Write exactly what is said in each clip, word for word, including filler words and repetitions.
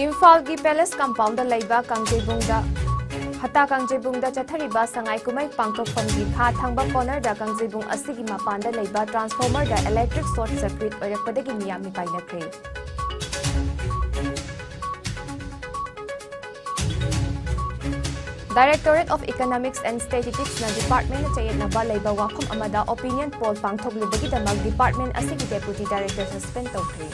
ꯏꯝꯐꯥꯜꯒꯤ palace compound ꯂꯩꯕ ꯀꯥꯡꯖꯩꯕꯨꯡꯗ, ꯍꯇꯥ ꯀꯥꯡꯖꯩꯕꯨꯡꯗ ꯆꯠꯊꯔꯤꯕ ꯁꯉꯥꯏ ꯀꯨꯝꯍꯩ ꯄꯥꯡꯊꯣꯛꯐꯝꯒꯤ ꯈꯥ ꯊꯪꯕ ꯀꯣꯔꯅꯔꯗ ꯀꯥꯡꯖꯩꯕꯨꯡ ꯑꯁꯤꯒꯤ ꯃꯄꯥꯟꯗ ꯂꯩꯕ ꯇ꯭ꯔꯥꯟꯁꯐꯣꯔꯃꯔꯗ ꯏꯂꯦꯛꯇ꯭ꯔꯤꯛ ꯁꯣꯔꯠ ꯁꯔꯀ꯭ꯌꯨꯠ ꯑꯣꯏꯔꯛꯄꯗꯒꯤ ꯃꯤꯌꯥꯝ ꯃꯤꯄꯥꯏꯅꯈ꯭ꯔꯦ꯫ Directorate of Economics and Statisticsꯅ departmentꯅ ꯆꯌꯦꯠꯅꯕ ꯂꯩꯕ ꯋꯥꯐꯝ ꯑꯃꯗ opinion poll ꯄꯥꯡꯊꯣꯛꯂꯨꯕꯒꯤꯗꯃꯛ department ꯑꯁꯤꯒꯤ deputy director suspend ꯇꯧꯈ꯭ꯔꯦ꯫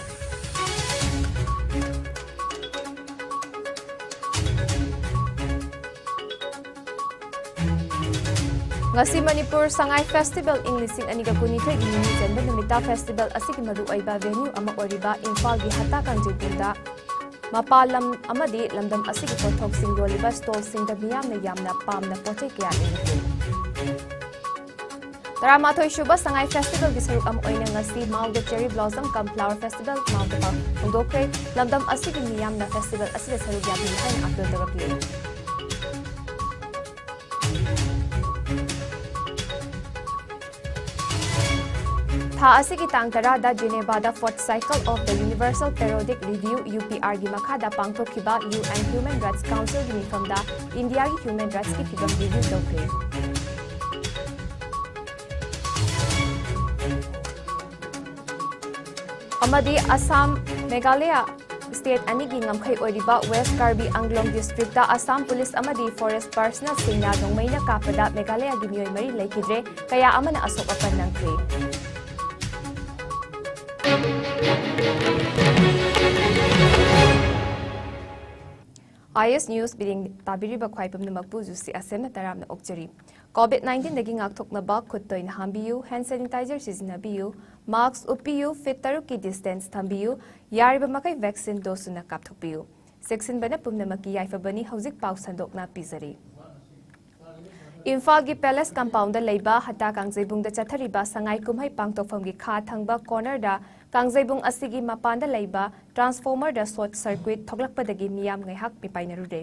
ꯉꯁꯤ ꯃꯅꯤꯄꯨꯔ ꯁꯉꯥꯏ ꯐꯦꯁꯇꯤꯚꯦꯜ ꯏꯪ ꯂꯤꯁꯤꯡ ꯑꯅꯤꯒ ꯀꯨꯟꯅꯤꯊꯣꯏꯒꯤ ꯅꯤꯅꯤ ꯆꯟꯕ ꯅꯨꯃꯤꯠꯇ ꯐꯦꯁꯇꯤꯚꯦꯜ ꯑꯁꯤꯒꯤ ꯃꯔꯨꯑꯣꯏꯕ venue ꯑꯃ ꯑꯣꯏꯔꯤꯕ ꯏꯝꯐꯥꯜꯒꯤ ꯍꯇꯥ ꯀꯥꯡꯖꯩꯕꯨꯡꯗ ꯃꯄꯥꯟ ꯂꯝ ꯑꯃꯗꯤ ꯂꯝꯗꯝ ꯑꯁꯤꯒꯤ ꯄꯣꯠꯊꯣꯛꯁꯤꯡ ꯌꯣꯜꯂꯤꯕ stallꯁꯤꯡꯗ ꯃꯤꯌꯥꯝꯅ ꯌꯥꯝꯅ ꯄꯥꯝꯅ ꯄꯣꯠ ꯆꯩ ꯀꯌꯥ ꯂꯩꯔꯤ꯫ ꯇꯔꯥꯃꯥꯊꯣꯏ ꯁꯨꯕ ꯁꯉꯥꯏ ꯐꯦꯁꯇꯤꯚꯦꯜꯒꯤ ꯁꯔꯨꯛ ꯑꯃ ꯑꯣꯏꯅ ꯉꯁꯤ ꯃꯥꯎꯗ Cherry Blossom cum Flower Festival ꯃꯥꯎꯗ ꯄꯥꯡ-, ꯍꯧꯗꯣꯛꯈ꯭ꯔꯦ꯫ ꯂꯝꯗꯝ ꯑꯁꯤꯒꯤ ꯃꯤꯌꯥꯝꯅ ꯐꯦꯁꯇꯤꯚꯦꯜ ꯑꯁꯤꯗ ꯁꯔꯨꯛ ꯌꯥꯕꯤꯌꯨ ꯍꯥꯏꯅ ꯑꯥꯄꯤꯜ ꯇꯧꯔꯛꯂꯤ꯫ ꯊꯥ ꯑꯁꯤꯒꯤ ꯇꯥꯡ ꯇꯔꯥꯗ ꯖꯤꯅꯦꯚꯥꯗ Fourth Cycle of the Universal Periodic Review, UPRꯒꯤ ꯃꯈꯥꯗ ꯄꯥꯡꯊꯣꯛꯈꯤꯕ UN Human Rights Councilꯒꯤ ꯃꯤꯐꯝꯗ ꯏꯟꯗꯤꯌꯥꯒꯤ human rightsꯀꯤ ꯐꯤꯕꯝ review ꯇꯧꯈ꯭ꯔꯦ꯫ ꯑꯃꯗꯤ ꯑꯁꯥꯝ, ꯃꯦꯘꯥꯂꯌ state ꯑꯅꯤꯒꯤ ꯉꯝꯈꯩ ꯑꯣꯏꯔꯤꯕ West Karbi Anglong districtꯇ Assam police ꯑꯃꯗꯤ forest personnelꯁꯤꯡꯅ ꯅꯣꯡꯃꯩꯅ ꯀꯥꯞꯄꯗ ꯃꯦꯘꯥꯂꯌꯒꯤ ꯃꯤꯑꯣꯏ ꯃꯔꯤ ꯂꯩꯈꯤꯗ꯭ꯔꯦ, ꯀꯌꯥ ꯑꯃꯅ ꯑꯁꯣꯛ ꯑꯄꯟ ꯅꯪꯈ꯭ꯔꯦ꯫ IS News ꯃꯤꯠꯌꯦꯡ ꯇꯥꯕꯤꯔꯤꯕ ꯈ꯭ꯋꯥꯏ ꯄꯨꯝꯅꯃꯛꯄꯨ ꯖꯨꯁꯤ ꯑꯁꯦꯝꯅ ꯇꯔꯥꯝꯅ ꯑꯣꯛꯆꯔꯤ꯫ COVID nineteenꯗꯒꯤ ꯉꯥꯛꯊꯣꯛꯅꯕ ꯈꯨꯠ ꯇꯣꯏꯅ ꯍꯥꯝꯕꯤꯌꯨ, hand sanitizer ꯁꯤꯖꯤꯟꯅꯕꯤꯌꯨ, mask ꯎꯞꯄꯤꯌꯨ, feet ꯇꯔꯨꯛꯀꯤ distance ꯊꯝꯕꯤꯌꯨ, ꯌꯥꯔꯤꯕ ꯃꯈꯩ vaccine dose ꯁꯨꯅ ꯀꯥꯞꯊꯣꯛꯄꯤꯌꯨ꯫ ꯆꯦꯛꯁꯤꯟꯕꯅ ꯄꯨꯝꯅꯃꯛꯀꯤ ꯌꯥꯏꯐꯕꯅꯤ꯫ ꯍꯧꯖꯤꯛ ꯄꯥꯎ ꯁꯟꯗꯣꯛꯅ ꯄꯤꯖꯔꯤ꯫ ꯏꯝꯐꯥꯜꯒꯤ ꯄꯦꯂꯦꯁ ꯀꯝꯄꯥꯎꯟꯗ ꯂꯩꯕ ꯍꯇꯥ ꯀꯥꯡꯖꯩꯕꯨꯡꯗ ꯆꯠꯊꯔꯤꯕ ꯁꯉꯥꯏ ꯀꯨꯝꯍꯩ ꯄꯥꯡꯊꯣꯛꯐꯝꯒꯤ ꯈꯥ ꯊꯪꯕ ꯀꯣꯔꯅꯔꯗ ꯀꯥꯡꯖꯩꯕꯨꯡ ꯑꯁꯤꯒꯤ ꯃꯄꯥꯟꯗ ꯂꯩꯕ ꯇ꯭ꯔꯥꯟꯁꯐꯣꯔꯃꯔꯗ ꯁꯣꯔꯠ ꯁꯔꯀ꯭ꯌꯨꯠ ꯊꯣꯛꯂꯛꯄꯗꯒꯤ ꯃꯤꯌꯥꯝ ꯉꯥꯏꯍꯥꯛ ꯃꯤꯄꯥꯏꯅꯔꯨꯔꯦ꯫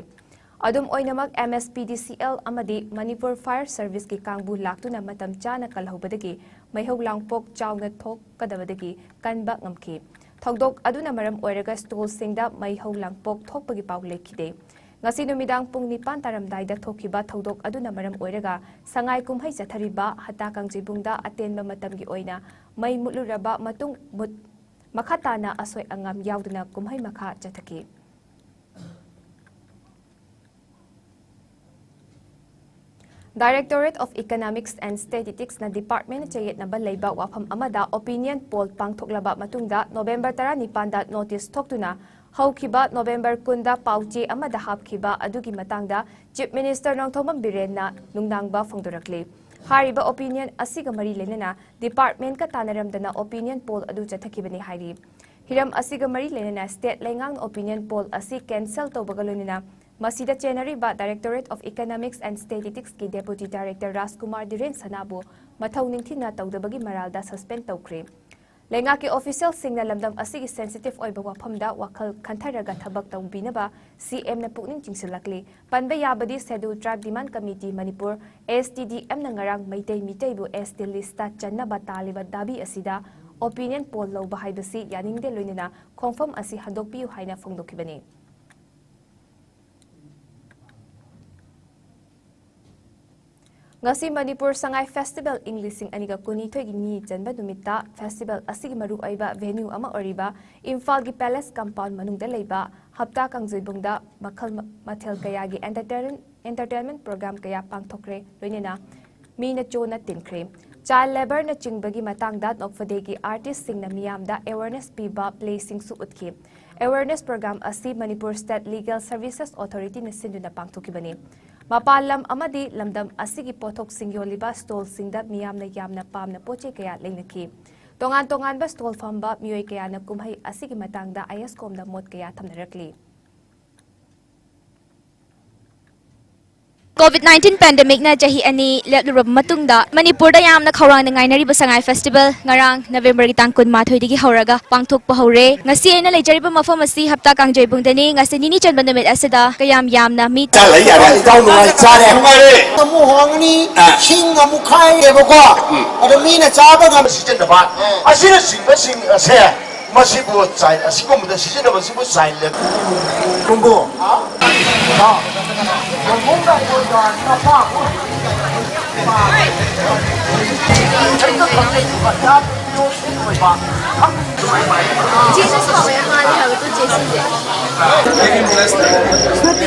ꯑꯗꯨꯝ ꯑꯣꯏꯅꯃꯛ, MSPDCL ꯑꯃꯗꯤ ꯃꯅꯤꯄꯨꯔ ꯐꯥꯌꯔ ꯁꯔꯚꯤꯁꯀꯤ ꯀꯥꯡꯕꯨ ꯂꯥꯛꯇꯨꯅ ꯃꯇꯝ ꯆꯥꯅ ꯀꯜꯍꯧꯕꯗꯒꯤ ꯃꯩꯍꯧ ꯂꯥꯡꯄꯣꯛ ꯆꯥꯎꯅ ꯊꯣꯛꯀꯗꯕꯗꯒꯤ ꯀꯟꯕ ꯉꯝꯈꯤ꯫ ꯊꯧꯗꯣꯛ ꯑꯗꯨꯅ ꯃꯔꯝ ꯑꯣꯏꯔꯒ ꯁ꯭ꯇꯣꯜꯁꯤꯡꯗ ꯃꯩ ꯍꯧ ꯂꯥꯡꯄꯣꯛ ꯊꯣꯛꯄꯒꯤ ꯄꯥꯎ ꯂꯩꯈꯤꯗꯦ꯫ ꯉꯁꯤ ꯅꯨꯃꯤꯗꯥꯡ ꯄꯨꯡ ꯅꯤꯄꯥꯟ ꯇꯥꯔꯝꯗꯥꯏꯗ ꯊꯣꯛꯈꯤꯕ ꯊꯧꯗꯣꯛ ꯑꯗꯨꯅ ꯃꯔꯝ ꯑꯣꯏꯔꯒ ꯁꯉꯥꯏ ꯀꯨꯝꯍꯩ ꯆꯠꯊꯔꯤꯕ ꯍꯠꯇꯥ ꯀꯥꯡꯖꯩꯕꯨꯡꯗ ꯑꯇꯦꯟꯕ ꯃꯇꯝꯒꯤ ꯑꯣꯏꯅ ꯃꯩ ꯃꯨꯠꯂꯨꯔꯕ ꯃꯇꯨꯡ ꯃꯨꯠ-, ꯃꯈꯥ ꯇꯥꯅ ꯑꯁꯣꯏ ꯑꯉꯥꯝ ꯌꯥꯎꯗꯅ ꯀꯨꯝꯍꯩ ꯃꯈꯥ ꯆꯠꯊꯈꯤ꯫ Directorate of Economics and Statisticsꯅ department ꯆꯌꯦꯠꯅꯕ ꯂꯩꯕ ꯋꯥꯐꯝ ꯑꯃꯗ opinion poll ꯄꯥꯡꯊꯣꯛꯂꯕ ꯃꯇꯨꯡꯗ ꯅꯣꯚꯦꯝꯕꯔ ꯇꯔꯥꯅꯤꯄꯥꯟꯗ notice ꯊꯣꯛꯇꯨꯅ ꯍꯧꯈꯤꯕ ꯅꯣꯚꯦꯝꯕꯔ ꯀꯨꯟꯗ ꯄꯥꯎꯆꯦ ꯑꯃꯗ ꯍꯥꯞꯈꯤꯕ ꯑꯗꯨꯒꯤ ꯃꯇꯥꯡꯗ Chief Minister ꯅꯣꯡꯊꯣꯝꯕꯝ ꯕꯤꯔꯦꯟꯅ ꯅꯨꯡꯅꯥꯡꯕ ꯐꯣꯡꯗꯣꯔꯛꯂꯤ꯫ ꯍꯥꯏꯔꯤꯕ opinion ꯑꯁꯤꯒ ꯃꯔꯤ ꯂꯩꯅꯅ departmentꯀ ꯇꯥꯟꯅꯔꯝꯗꯅ opinion poll ꯑꯗꯨ ꯆꯠꯊꯈꯤꯕꯅꯤ ꯍꯥꯏꯔꯤ꯫ ꯍꯤꯔꯝ ꯑꯁꯤꯒ ꯃꯔꯤ ꯂꯩꯅꯅ state ꯂꯩꯉꯥꯛꯅ opinion poll ꯑꯁꯤ cancel ꯇꯧꯕꯒ ꯂꯣꯏꯅꯅ ꯃꯁꯤꯗ ꯆꯦꯟꯅꯔꯤꯕ Directorate of Economics and Statisticsꯀꯤ Deputy Director ꯔꯥꯖꯀꯨꯃꯥꯔ ꯙꯤꯔꯦꯟ ꯁꯅꯥꯕꯨ ꯃꯊꯧ ꯅꯤꯡꯊꯤꯅ ꯇꯧꯗꯕꯒꯤ ꯃꯔꯥꯜꯗ suspend ꯇꯧꯈ꯭ꯔꯦ꯫ ꯂꯩꯉꯥꯛꯀꯤ officialꯁꯤꯡꯅ ꯂꯝꯗꯝ ꯑꯁꯤꯒꯤ sensitive ꯑꯣꯏꯕ ꯋꯥꯐꯝꯗ ꯋꯥꯈꯜ ꯈꯟꯊꯔꯒ ꯊꯕꯛ ꯇꯧꯕꯤꯅꯕ CMꯅ ꯄꯨꯛꯅꯤꯡ ꯆꯤꯡꯁꯤꯜꯂꯛꯂꯤ꯫ ꯄꯟꯕ ꯌꯥꯕꯗꯤ Scheduled Tribe Demand Committee Manipur, ASTDMꯅ ꯉꯔꯥꯡ ꯃꯩꯇꯩ ꯃꯤꯇꯩꯕꯨ ST listꯇ ꯆꯟꯅꯕ ꯇꯥꯜꯂꯤꯕ ꯗꯥꯕꯤ ꯑꯁꯤꯗ opinion poll ꯂꯧꯕ ꯍꯥꯏꯕꯁꯤ ꯌꯥꯅꯤꯡꯗꯦ, ꯂꯣꯏꯅꯅ ꯈꯣꯡꯐꯝ ꯑꯁꯤ ꯍꯟꯗꯣꯛꯄꯤꯌꯨ ꯍꯥꯏꯅ ꯐꯣꯡꯗꯣꯛꯈꯤꯕꯅꯤ꯫ ꯉꯁꯤ ꯃꯅꯤꯄꯨꯔ ꯁꯉꯥꯏ Festival ꯏꯪ ꯂꯤꯁꯤꯡ ꯑꯅꯤꯒ ꯀꯨꯟꯅꯤꯊꯣꯏꯒꯤ ꯅꯤꯅꯤ ꯆꯟꯕ ꯅꯨꯃꯤꯠꯇ festival ꯑꯁꯤꯒꯤ ꯃꯔꯨꯑꯣꯏꯕ venue ꯑꯃ ꯑꯣꯏꯔꯤꯕ ꯏꯝꯐꯥꯜꯒꯤ Palace Compound ꯃꯅꯨꯡꯗ ꯂꯩꯕ ꯍꯞꯇꯥ ꯀꯥꯡꯖꯩꯕꯨꯡꯗ ꯃꯈꯜ ꯃ-, ꯃꯊꯦꯜ ꯀꯌꯥꯒꯤ entertain-, entertainment program ꯀꯌꯥ ꯄꯥꯡꯊꯣꯛꯈ꯭ꯔꯦ, ꯂꯣꯏꯅꯅ ꯃꯤꯅ ꯆꯣꯅ ꯇꯤꯟꯈ꯭ꯔꯦ꯫ Child labourꯅ ꯆꯤꯡꯕꯒꯤ ꯃꯇꯥꯡꯗ ꯅꯣꯛꯐꯗꯦꯒꯤ artistꯁꯤꯡꯅ ꯃꯤꯌꯥꯝꯗ awareness ꯄꯤꯕ playꯁꯤꯡꯁꯨ ꯎꯠꯈꯤ꯫ Awareness program ꯑꯁꯤ ꯃꯅꯤꯄꯨꯔ State Legal Services Authorityꯅ ꯁꯤꯟꯗꯨꯅ ꯄꯥꯡꯊꯣꯛꯈꯤꯕꯅꯤ꯫ ꯃꯄꯥꯟ ꯂꯝ ꯑꯃꯗꯤ ꯂꯝꯗꯝ ꯑꯁꯤꯒꯤ ꯄꯣꯠꯊꯣꯛꯁꯤꯡ ꯌꯣꯜꯂꯤꯕ stallꯁꯤꯡꯗ ꯃꯤꯌꯥꯝꯅ ꯌꯥꯝꯅ ꯄꯥꯝꯅ ꯄꯣꯠ ꯆꯩ ꯀꯌꯥ ꯂꯩꯅꯈꯤ꯫ ꯇꯣꯉꯥꯟ ꯇꯣꯉꯥꯟꯕ stall ꯐꯝꯕ ꯃꯤꯑꯣꯏ ꯀꯌꯥꯅ ꯀꯨꯝꯍꯩ ꯑꯁꯤꯒꯤ ꯃꯇꯥꯡꯗ ISCOMꯗ ꯃꯣꯠ ꯀꯌꯥ ꯊꯝꯅꯔꯛꯂꯤ꯫ COVID nineteen pandemicꯅ ꯆꯍꯤ ꯑꯅꯤ ꯂꯦꯞꯂꯨꯔꯕ ꯃꯇꯨꯡꯗ ꯃꯅꯤꯄꯨꯔꯗ ꯌꯥꯝꯅ ꯈꯧꯔꯥꯡꯅ ꯉꯥꯏꯅꯔꯤꯕ ꯁꯉꯥꯏ Festival ꯉꯔꯥꯡ ꯅꯕꯦꯝꯕꯔꯒꯤ ꯇꯥꯡ ꯀꯨꯟꯃꯥꯊꯣꯏꯗꯒꯤ ꯍꯧꯔꯒ ꯄꯥꯡꯊꯣꯛꯄ ꯍꯧꯔꯦ꯫ ꯉꯁꯤ ꯑꯩꯅ ꯂꯩꯖꯔꯤꯕ ꯃꯐꯝ ꯑꯁꯤ ꯍꯞꯇꯥ ꯀꯥꯡꯖꯩꯕꯨꯡꯗꯅꯤ꯫ ꯉꯁꯤ ꯅꯤꯅꯤ ꯆꯟꯕ ꯅꯨꯃꯤꯠ ꯑꯁꯤꯗ ꯀꯌꯥꯝ ꯌꯥꯝꯅ ꯃꯤ ꯆꯥ ꯂꯩ ꯌꯥꯔꯦ, ꯏꯇꯥꯎ ꯅꯨꯡꯉꯥꯏ ꯆꯥꯔꯦ꯫ ꯅꯨꯡꯉꯥꯏꯔꯦ꯫ ꯑꯃꯨꯛ ꯍꯣꯡꯉꯅꯤ, ꯑꯥ꯫ ꯁꯤꯡ ꯑꯃꯨꯛ ꯈꯥꯏꯔꯦꯕꯀꯣ꯫ ꯎꯝ꯫ ꯑꯗꯣ ꯃꯤꯅ ꯆꯥꯕ ꯉꯝ- ꯁꯤꯖꯤꯟꯅꯕ ꯑꯁꯤꯅꯆꯤꯡꯕꯁꯤꯡ ꯑꯁꯦ ꯃꯁꯤꯕꯨ ꯆꯥꯏ-, ꯑꯁꯤꯒꯨꯝꯕꯗ ꯁꯤꯖꯤꯟꯅꯕꯁꯤꯕꯨ ꯆꯥꯏꯜ ꯂꯦꯕꯔ꯫ ꯀꯨꯝꯕꯨ꯫ ꯍꯥ? ꯍꯥ? ꯂꯨꯍꯣꯡꯕ ꯑꯣꯏꯕ ꯅꯨꯄꯥ ꯍꯦꯛꯇ ꯈꯪꯅꯩ꯫ ꯏꯆꯦꯅ ꯁꯥꯎꯋꯦ ꯃꯥꯜꯂꯦ ꯍꯥꯏꯕꯗꯨ ꯆꯦ ꯁꯤꯁꯦ꯫ ꯅꯠꯇꯦ꯫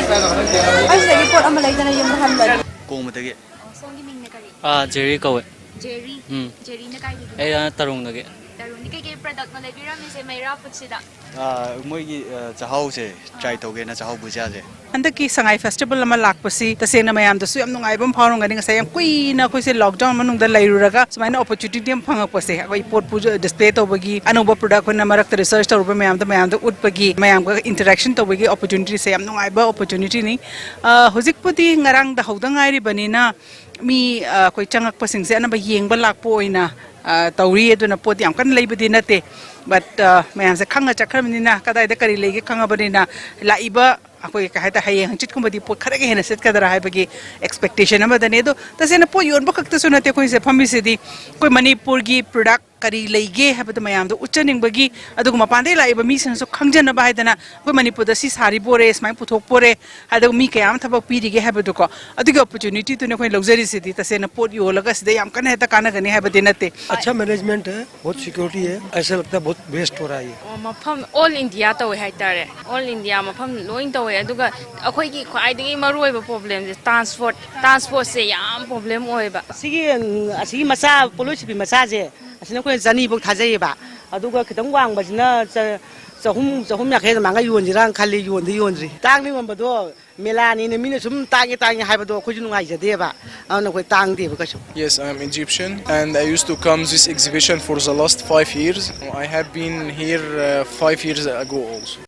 ꯑꯩ ꯁꯤꯗꯒꯤ ꯄꯣꯠ ꯑꯃ ꯂꯩꯗꯅ ꯌꯨꯝꯗ ꯍꯟꯕꯅꯦ꯫ ꯀꯣꯡꯕꯗꯒꯤ꯫ ꯑꯣ, ꯁꯣꯝꯒꯤ ꯃꯤꯡꯅ ꯀꯔꯤ? ꯑꯥ, ꯖꯦꯔꯤ ꯀꯧꯋꯦ꯫ ꯖꯦꯔꯤ? ꯎꯝ꯫ ꯖꯦꯔꯤꯅ ꯀꯥꯏꯗꯒꯤ? ꯑꯩ, ꯑꯥ, ꯇꯔꯨꯡꯗꯒꯤ꯫ ꯇꯔꯨꯡꯗꯤ ꯀꯩꯀꯩ ꯄ꯭ꯔꯗꯛꯅꯣ ꯂꯩꯕꯤꯔꯝꯃꯤꯁꯦ ꯃꯩꯔꯥ ꯐꯨꯗꯁꯤꯗ? ꯑꯥ, ꯃꯣꯏꯒꯤ, ꯑꯥ, ꯆꯥꯍꯥꯎꯁꯦ ꯇ꯭ꯔꯥꯏ ꯇꯧꯒꯦꯅ ꯆꯥꯍꯥꯎ ꯕꯨꯖꯤꯌꯥꯁꯦ꯫ ꯍꯟꯗꯛꯀꯤ ꯁꯉꯥꯏ ꯐꯦꯁꯇꯤꯚꯦꯜ ꯑꯃ ꯂꯥꯛꯄꯁꯤ ꯇꯁꯦꯡꯅ ꯃꯌꯥꯝꯗꯁꯨ ꯌꯥꯝ ꯅꯨꯡꯉꯥꯏꯕ ꯑꯃ ꯐꯥꯎꯔꯝꯒꯅꯤ꯫ ꯉꯁꯥꯏ ꯌꯥꯝ ꯀꯨꯏꯅ ꯑꯩꯈꯣꯏꯁꯦ ꯂꯣꯛꯗꯥꯎꯟ ꯃꯅꯨꯡꯗ ꯂꯩꯔꯨꯔꯒ ꯁꯨꯃꯥꯏꯅ ꯑꯣꯄꯣꯔꯆꯨꯅꯤꯇꯤ ꯑꯃ ꯐꯪꯉꯛꯄꯁꯦ, ꯑꯩꯈꯣꯏ ꯄꯣꯠꯄꯨ ꯗꯤꯁꯄ꯭ꯂꯦ ꯇꯧꯕꯒꯤ, ꯑꯅꯧꯕ ꯄ꯭ꯔꯗꯛ ꯑꯩꯈꯣꯏꯅ ꯃꯔꯛꯇ ꯔꯤꯁꯔꯆ ꯇꯧꯔꯨꯕ ꯃꯌꯥꯝꯗꯣ ꯃꯌꯥꯝꯗ ꯎꯠꯄꯒꯤ, ꯃꯌꯥꯝꯒ ꯏꯟꯇꯔꯦꯛꯁꯟ ꯇꯧꯕꯒꯤ ꯑꯣꯄꯣꯔꯆꯨꯅꯤꯇꯤꯁꯦ ꯌꯥꯝ ꯅꯨꯡꯉꯥꯏꯕ ꯑꯣꯄꯣꯔꯆꯨꯅꯤꯇꯤꯅꯤ꯫ ꯑ, ꯍꯧꯖꯤꯛꯄꯨꯗꯤ ꯉꯔꯥꯡꯗ ꯍꯧꯗ ꯉꯥꯏꯔꯤꯕꯅꯤꯅ ꯃꯤ, ꯑ, ꯑꯩꯈꯣꯏ ꯆꯪꯉꯛꯄꯁꯤꯡꯁꯦ ꯑꯅꯝꯕ ꯌꯦꯡꯕ ꯂꯥꯛꯄ ꯑꯣꯏꯅ, ꯑ, ꯇꯧꯔꯤ꯫ ꯑꯗꯨꯅ ꯄꯣꯠ ꯌꯥꯝ ꯀꯟꯅ ꯂꯩꯕꯗꯤ ꯅꯠꯇꯦ, ꯕꯠ, ꯑ, ꯃꯌꯥꯝꯁꯦ ꯈꯪꯉ ꯆꯠꯈ꯭ꯔꯕꯅꯤꯅ, ꯀꯗꯥꯏꯗ ꯀꯔꯤ ꯂꯩꯒꯦ ꯈꯪꯉꯕꯅꯤꯅ, ꯂꯥꯛꯏꯕ ꯑꯩꯈꯣꯏ ꯀꯩ ꯍꯥꯏꯇꯥꯔꯦ, ꯍꯌꯦꯡ ꯍꯪꯆꯤꯠꯀꯨꯝꯕꯗꯤ ꯄꯣꯠ ꯈꯔꯒ ꯍꯦꯟꯅ ꯁꯤꯠꯀꯗ꯭ꯔꯥ ꯍꯥꯏꯕꯒꯤ ꯑꯦꯛꯁꯄꯦꯛꯇꯦꯁꯟ ꯑꯃꯗꯅꯦ꯫ ꯑꯗꯣ ꯇꯁꯦꯡꯅ ꯄꯣꯠ ꯌꯣꯟꯕ ꯈꯛꯇꯁꯨ ꯅꯠꯇꯦ ꯑꯩꯈꯣꯏꯁꯦ ꯐꯝꯃꯤꯁꯤꯗꯤ, ꯑꯩꯈꯣꯏ ꯃꯅꯤꯄꯨꯔꯒꯤ ꯄ꯭ꯔꯗꯛ ꯀꯔꯤ ꯂꯩꯒꯦ ꯍꯥꯏꯕꯗꯣ ꯃꯌꯥꯝꯗ ꯎꯠꯆꯅꯤꯡꯕꯒꯤ, ꯑꯗꯨꯒ ꯃꯄꯥꯟꯗꯒꯤ ꯂꯥꯛꯏꯕ ꯃꯤꯁꯤꯡꯅꯁꯨ ꯈꯪꯖꯅꯕ ꯍꯥꯏꯗꯅ ꯑꯩꯈꯣꯏ ꯃꯅꯤꯄꯨꯔꯗ ꯁꯤ ꯁꯥꯔꯤꯕꯣꯔꯦ, ꯁꯨꯃꯥꯏꯅ ꯄꯨꯊꯣꯛꯄꯣꯔꯦ, ꯑꯗꯨꯒ ꯃꯤ ꯀꯌꯥ ꯑꯃ ꯊꯕꯛ ꯄꯤꯔꯤꯒꯦ ꯍꯥꯏꯕꯗꯣꯀꯣ, ꯑꯗꯨꯒꯤ ꯑꯣꯄꯣꯔꯆꯨꯅꯤꯇꯤꯗꯨꯅ ꯑꯩꯈꯣꯏꯅ ꯂꯧꯖꯔꯤꯁꯤꯗꯤ꯫ ꯇꯁꯦꯡꯅ ꯄꯣꯠ ꯌꯣꯜꯂꯒ ꯁꯤꯗ ꯌꯥꯝ ꯀꯟꯅ ꯍꯦꯛꯇ ꯀꯥꯟꯅꯒꯅꯤ ꯍꯥꯏꯕꯗꯤ ꯅꯠꯇꯦ꯫ अच्छा मैनेजमेंट है, बहुत सिक्योरिटी है, ऐसा लगता है बहुत वेस्ट हो रहा है ये। ꯑꯣ, ꯃꯐꯝ ꯑꯣꯜ ꯏꯟꯗꯤꯌꯥ ꯇꯧꯋꯦ ꯍꯥꯏꯇꯥꯔꯦ꯫ ꯑꯣꯜ ꯏꯟꯗꯤꯌꯥ ꯃꯐꯝ ꯂꯣꯏ ꯇꯧꯋꯦ꯫ ꯑꯗꯨꯒ ꯑꯩꯈꯣꯏꯒꯤ ꯈ꯭ꯋꯥꯏꯗꯒꯤ ꯃꯔꯨꯑꯣꯏꯕ ꯄ꯭ꯔꯣꯕ꯭ꯂꯦꯝꯁꯦ ꯇ꯭ꯔꯥꯟꯁꯄꯣꯔꯠ, ꯇ꯭ꯔꯥꯟꯁꯄꯣꯔꯠꯁꯦ ꯌꯥꯝ ꯄ꯭ꯔꯣꯕ꯭ꯂꯦꯝ ꯑꯣꯏꯌꯦꯕ꯫ ꯁꯤꯒꯤ, ꯎꯝ, ꯑꯁꯤꯒꯤ ꯃꯆꯥ, ꯄꯣꯠꯂꯣꯏ ꯁꯤꯕꯤ ꯃꯆꯥꯁꯦ, ꯑꯁꯤꯅ ꯑꯩꯈꯣꯏꯅ ꯆꯅꯤꯐꯧ ꯊꯥꯖꯩꯌꯦꯕ꯫ ꯑꯗꯨꯒ ꯈꯤꯇꯪ ꯋꯥꯡꯕꯁꯤꯅ ꯆ-, ꯆꯍꯨꯝ, ꯆꯍꯨꯝ ꯌꯥꯡꯈꯩ ꯑꯗꯨꯃꯥꯏꯅ ꯌꯣꯟꯁꯤꯔꯥꯅ ꯈꯜꯂꯤ, ꯌꯣꯟꯗꯤ ꯌꯣꯟꯗ꯭ꯔꯤ꯫ ꯇꯥꯡꯅ ꯌꯣꯟꯕꯗꯣ ꯃꯦꯂꯥꯅꯤꯅ ꯃꯤꯅ ꯁꯨꯝ ꯇꯥꯡꯉꯦ, ꯇꯥꯡꯉꯦ ꯍꯥꯏꯕꯗꯣ ꯑꯩꯈꯣꯏꯁꯨ ꯅꯨꯡꯉꯥꯏꯖꯗꯦꯕ꯫ ꯑꯗꯨꯅ ꯑꯩꯈꯣꯏ ꯇꯥꯡꯗꯦꯕ ꯀꯩꯁꯨ꯫ Yes, I am Egyptian and I used to come this exhibition for the last five years. I have been here, uh, five years ago also.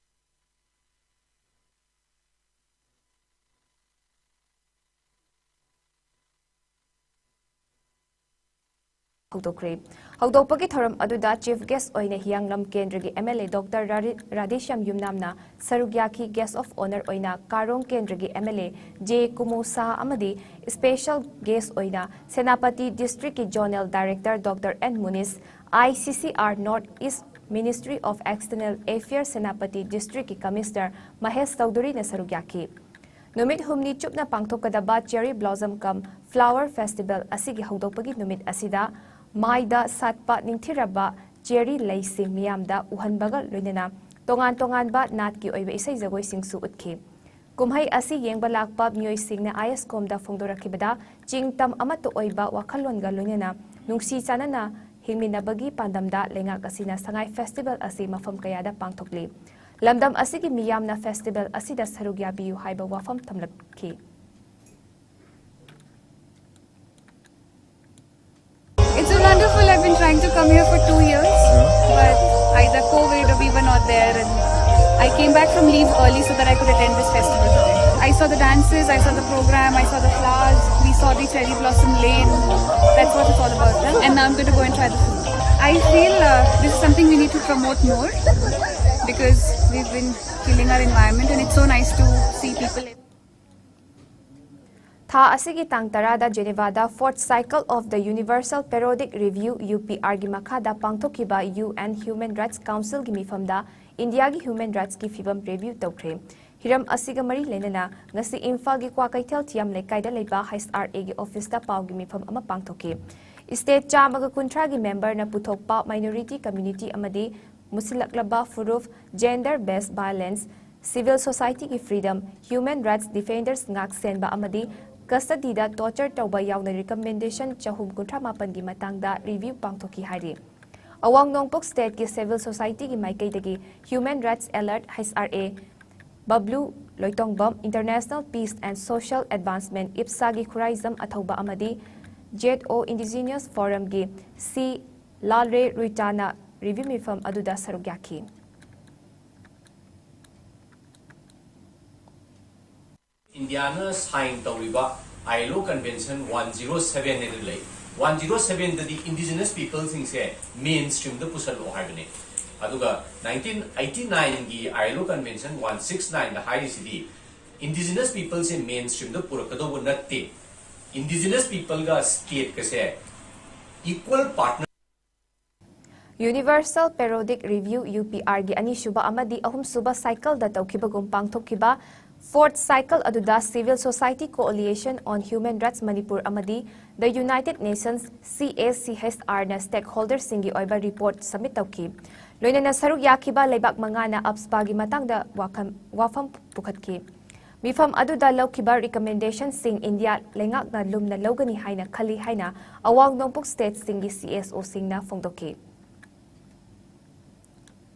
ꯍꯧꯗꯣꯛꯈ꯭ꯔꯦ꯫ ꯍꯧꯗꯣꯛꯄꯒꯤ ꯊꯧꯔꯝ ꯑꯗꯨꯗ ꯆꯤꯐ ꯒꯦꯁ ꯑꯣꯏꯅ ꯍꯤꯌꯥꯡꯂꯝ ꯀꯦꯟꯗ꯭ꯔꯒꯤ ꯑꯦꯝ ꯑꯦꯜ ꯑꯦ ꯗꯣꯛꯇꯔ ꯔꯥꯔꯤ-, ꯔꯥꯙꯦꯁ꯭ꯌꯥꯝ ꯌꯨꯝꯅꯥꯝꯅ ꯁꯔꯨꯛ ꯌꯥꯈꯤ꯫ Guest of honour ꯑꯣꯏꯅ ꯀꯥꯔꯣꯡ ꯀꯦꯟꯗ꯭ꯔꯒꯤ M L A J Kumo Sha ꯑꯃꯗꯤ ꯏꯁꯄꯦꯁꯦꯜ ꯒꯦꯁ ꯑꯣꯏꯅ ꯁꯦꯅꯥꯄꯇꯤ ꯗꯤꯁꯇ꯭ꯔꯤꯛꯀꯤ zonal director doctor N Munish, I C C R north east Ministry of External Affairs Senapati District ꯀꯤ Commissioner ꯃꯍꯦꯁ ꯆꯧꯙꯨꯔꯤꯅ ꯁꯔꯨꯛ ꯌꯥꯈꯤ꯫ ꯅꯨꯃꯤꯠ ꯍꯨꯝꯅꯤ ꯆꯨꯞꯅ ꯄꯥꯡꯊꯣꯛꯀꯗꯕ Cherry Blossom cum Flower Festival ꯑꯁꯤꯒꯤ ꯍꯧꯗꯣꯛꯄꯒꯤ ꯅꯨꯃꯤꯠ ꯑꯁꯤꯗ ꯃꯥꯏꯗ ꯁꯥꯠꯄ ꯅꯤꯡꯊꯤꯔꯕ cherry ꯂꯩꯁꯤꯡ ꯃꯤꯌꯥꯝꯗ ꯎꯍꯟꯕꯒ ꯂꯣꯏꯅꯅ ꯇꯣꯉꯥꯟ ꯇꯣꯉꯥꯟꯕ ꯅꯥꯠꯀꯤ ꯑꯣꯏꯕ ꯏꯁꯩ ꯖꯒꯣꯏꯁꯤꯡꯁꯨ ꯎꯠꯈꯤ꯫ ꯀꯨꯝꯍꯩ ꯑꯁꯤ ꯌꯦꯡꯕ ꯂꯥꯛꯄ ꯃꯤꯑꯣꯏꯁꯤꯡꯅ ISCOM ꯗ ꯐꯣꯡꯗꯣꯔꯛꯈꯤꯕꯗ, ꯆꯤꯡ ꯇꯝ ꯑꯃꯠꯇ ꯑꯣꯏꯕ ꯋꯥꯈꯜꯂꯣꯟꯒ ꯂꯣꯏꯅꯅ ꯅꯨꯡꯁꯤ ꯆꯥꯟꯅꯅ ꯍꯤꯡꯃꯤꯟꯅꯕꯒꯤ ꯄꯥꯟꯗꯝꯗ ꯂꯩꯉꯥꯛ ꯑꯁꯤꯅ ꯁꯉꯥꯏ Festival ꯑꯁꯤ ꯃꯐꯝ ꯀꯌꯥꯗ ꯄꯥꯡꯊꯣꯛꯂꯤ꯫ ꯂꯝꯗꯝ ꯑꯁꯤꯒꯤ ꯃꯤꯌꯥꯝꯅ festival ꯑꯁꯤꯗ ꯁꯔꯨꯛ ꯌꯥꯕꯤꯌꯨ ꯍꯥꯏꯕ ꯋꯥꯐꯝ ꯊꯝꯂꯛꯈꯤ꯫ It's so wonderful. I've been trying to come here for two years, but either COVID or we were not there, and I came back from leave early so that I could attend this festival today. I saw the dances, I saw the program, I saw the flowers, we saw the cherry blossom lane. That's what it's all about. And now I'm going to go and try the food. I feel uh, this is something we need to promote more because we've been killing our environment, and it's so nice to see people. ꯊꯥ ꯑꯁꯤꯒꯤ ꯇꯥꯡ ꯇꯔꯥꯗ Geneva the Fourth Cycle of the Universal Periodic Review, UPR ꯒꯤ ꯃꯈꯥꯗ ꯄꯥꯡꯊꯣꯛꯈꯤꯕ UN Human Rights Council ꯒꯤ ꯃꯤꯐꯝꯗ ꯏꯟꯗꯤꯌꯥꯒꯤ human rights ꯀꯤ ꯐꯤꯕꯝ review ꯇꯧꯈ꯭ꯔꯦ꯫ ꯍꯤꯔꯝ ꯑꯁꯤꯒ ꯃꯔꯤ ꯂꯩꯅꯅ ꯉꯁꯤ ꯏꯝꯐꯥꯜꯒꯤ ꯀ꯭ꯋꯥꯀꯩꯊꯦꯜ ꯊꯤꯌꯥꯝ ꯂꯩꯀꯥꯏꯗ ꯂꯩꯕ H R A ꯒꯤ office ꯇ ꯄꯥꯎꯒꯤ ꯃꯤꯐꯝ ꯑꯃ ꯄꯥꯡꯊꯣꯛꯈꯤ꯫ State ꯆꯥꯝꯃꯒ ꯀꯨꯟꯊ꯭ꯔꯥꯒꯤ member ꯅ ꯄꯨꯊꯣꯛꯄ minority community ꯑꯃꯗꯤ ꯃꯨꯁꯤꯜꯂꯛꯂꯕ ꯐꯨꯔꯨꯞ, gender based violence, civil society ꯒꯤ freedom, human rights defenders ꯉꯥꯛ ꯁꯦꯟꯕ ꯑꯃꯗꯤ custody ꯗ torture ꯇꯧꯕ ꯌꯥꯎꯅ recommendation ꯆꯍꯨꯝ ꯀꯨꯟꯊ꯭ꯔꯥ ꯃꯥꯄꯟꯒꯤ ꯃꯇꯥꯡꯗ review ꯄꯥꯡꯊꯣꯛꯈꯤ ꯍꯥꯏꯔꯤ꯫ ꯑꯋꯥꯡ ꯅꯣꯡꯄꯣꯛ state ꯀꯤ civil society ꯒꯤ ꯃꯥꯏꯀꯩꯗꯒꯤ Human Rights Alert, H R A, ꯕꯕ꯭ꯂꯨ Loitongbam, International Peace and Social Advancement, ꯏꯞꯁꯥꯒꯤ Khuraijam ꯑꯊꯧꯕ ꯑꯃꯗꯤ Z O Indigenous Forum ꯒꯤ C ꯂꯥꯜꯔꯦ ꯔꯨꯏꯇꯥꯅ review ꯃꯤꯐꯝ ꯑꯗꯨꯗ ꯁꯔꯨꯛ ꯌꯥꯈꯤ꯫ ꯏꯟꯗꯤꯌꯥꯅ sign ꯇꯧꯔꯤꯕ ILO Convention one zero seven ꯍꯥꯏꯅ ꯂꯩ꯫ One zero seven ꯗꯗꯤ indigenous people ꯁꯤꯡꯁꯦ main stream ꯗ ꯄꯨꯁꯜꯂꯛꯑꯣ ꯍꯥꯏꯕꯅꯦ꯫ ꯑꯗꯨꯒ nineteen eighty nine ꯒꯤ ILO Convention one six nine ꯗ ꯍꯥꯏꯔꯤꯁꯤꯗꯤ indigenous people ꯁꯦ main stream ꯗ ꯄꯨꯔꯛꯀꯗꯧꯕ ꯅꯠꯇꯦ꯫ Indigenous people ꯒ state ꯀꯁꯦ equal partner Universal Periodic Review, UPR, ꯒꯤ ꯑꯅꯤꯁꯨꯕ ꯑꯃꯗꯤ ꯑꯍꯨꯝꯁꯨꯕ cycle ꯗ ꯇꯧꯈꯤꯕꯒꯨꯝ ꯄꯥꯡꯊꯣꯛꯈꯤꯕ fourth cycle ꯑꯗꯨꯗ Civil Society Coalition on Human Rights Manipur ꯑꯃꯗꯤ The United Nations, CACHR ꯅ stakeholder ꯁꯤꯡꯒꯤ ꯑꯣꯏꯕ report submit ꯇꯧꯈꯤ꯫ ꯂꯣꯏꯅꯅ ꯁꯔꯨꯛ ꯌꯥꯈꯤꯕ ꯂꯩꯕꯥꯛ ꯃꯉꯥꯅ AFSPA ꯒꯤ ꯃꯇꯥꯡꯗ ꯋꯥꯈꯜ, ꯋꯥꯐꯝ ꯄꯨꯈꯠꯈꯤ꯫ ꯃꯤꯐꯝ ꯑꯗꯨꯗ ꯂꯧꯈꯤꯕ recommendation ꯁꯤꯡ ꯏꯟꯗꯤꯌꯥ ꯂꯩꯉꯥꯛꯅ ꯂꯨꯝꯅ ꯂꯧꯒꯅꯤ ꯍꯥꯏꯅ ꯈꯜꯂꯤ ꯍꯥꯏꯅ ꯑꯋꯥꯡ ꯅꯣꯡꯄꯣꯛ state ꯁꯤꯡꯒꯤ CSO ꯁꯤꯡꯅ ꯐꯣꯡꯗꯣꯛꯈꯤ꯫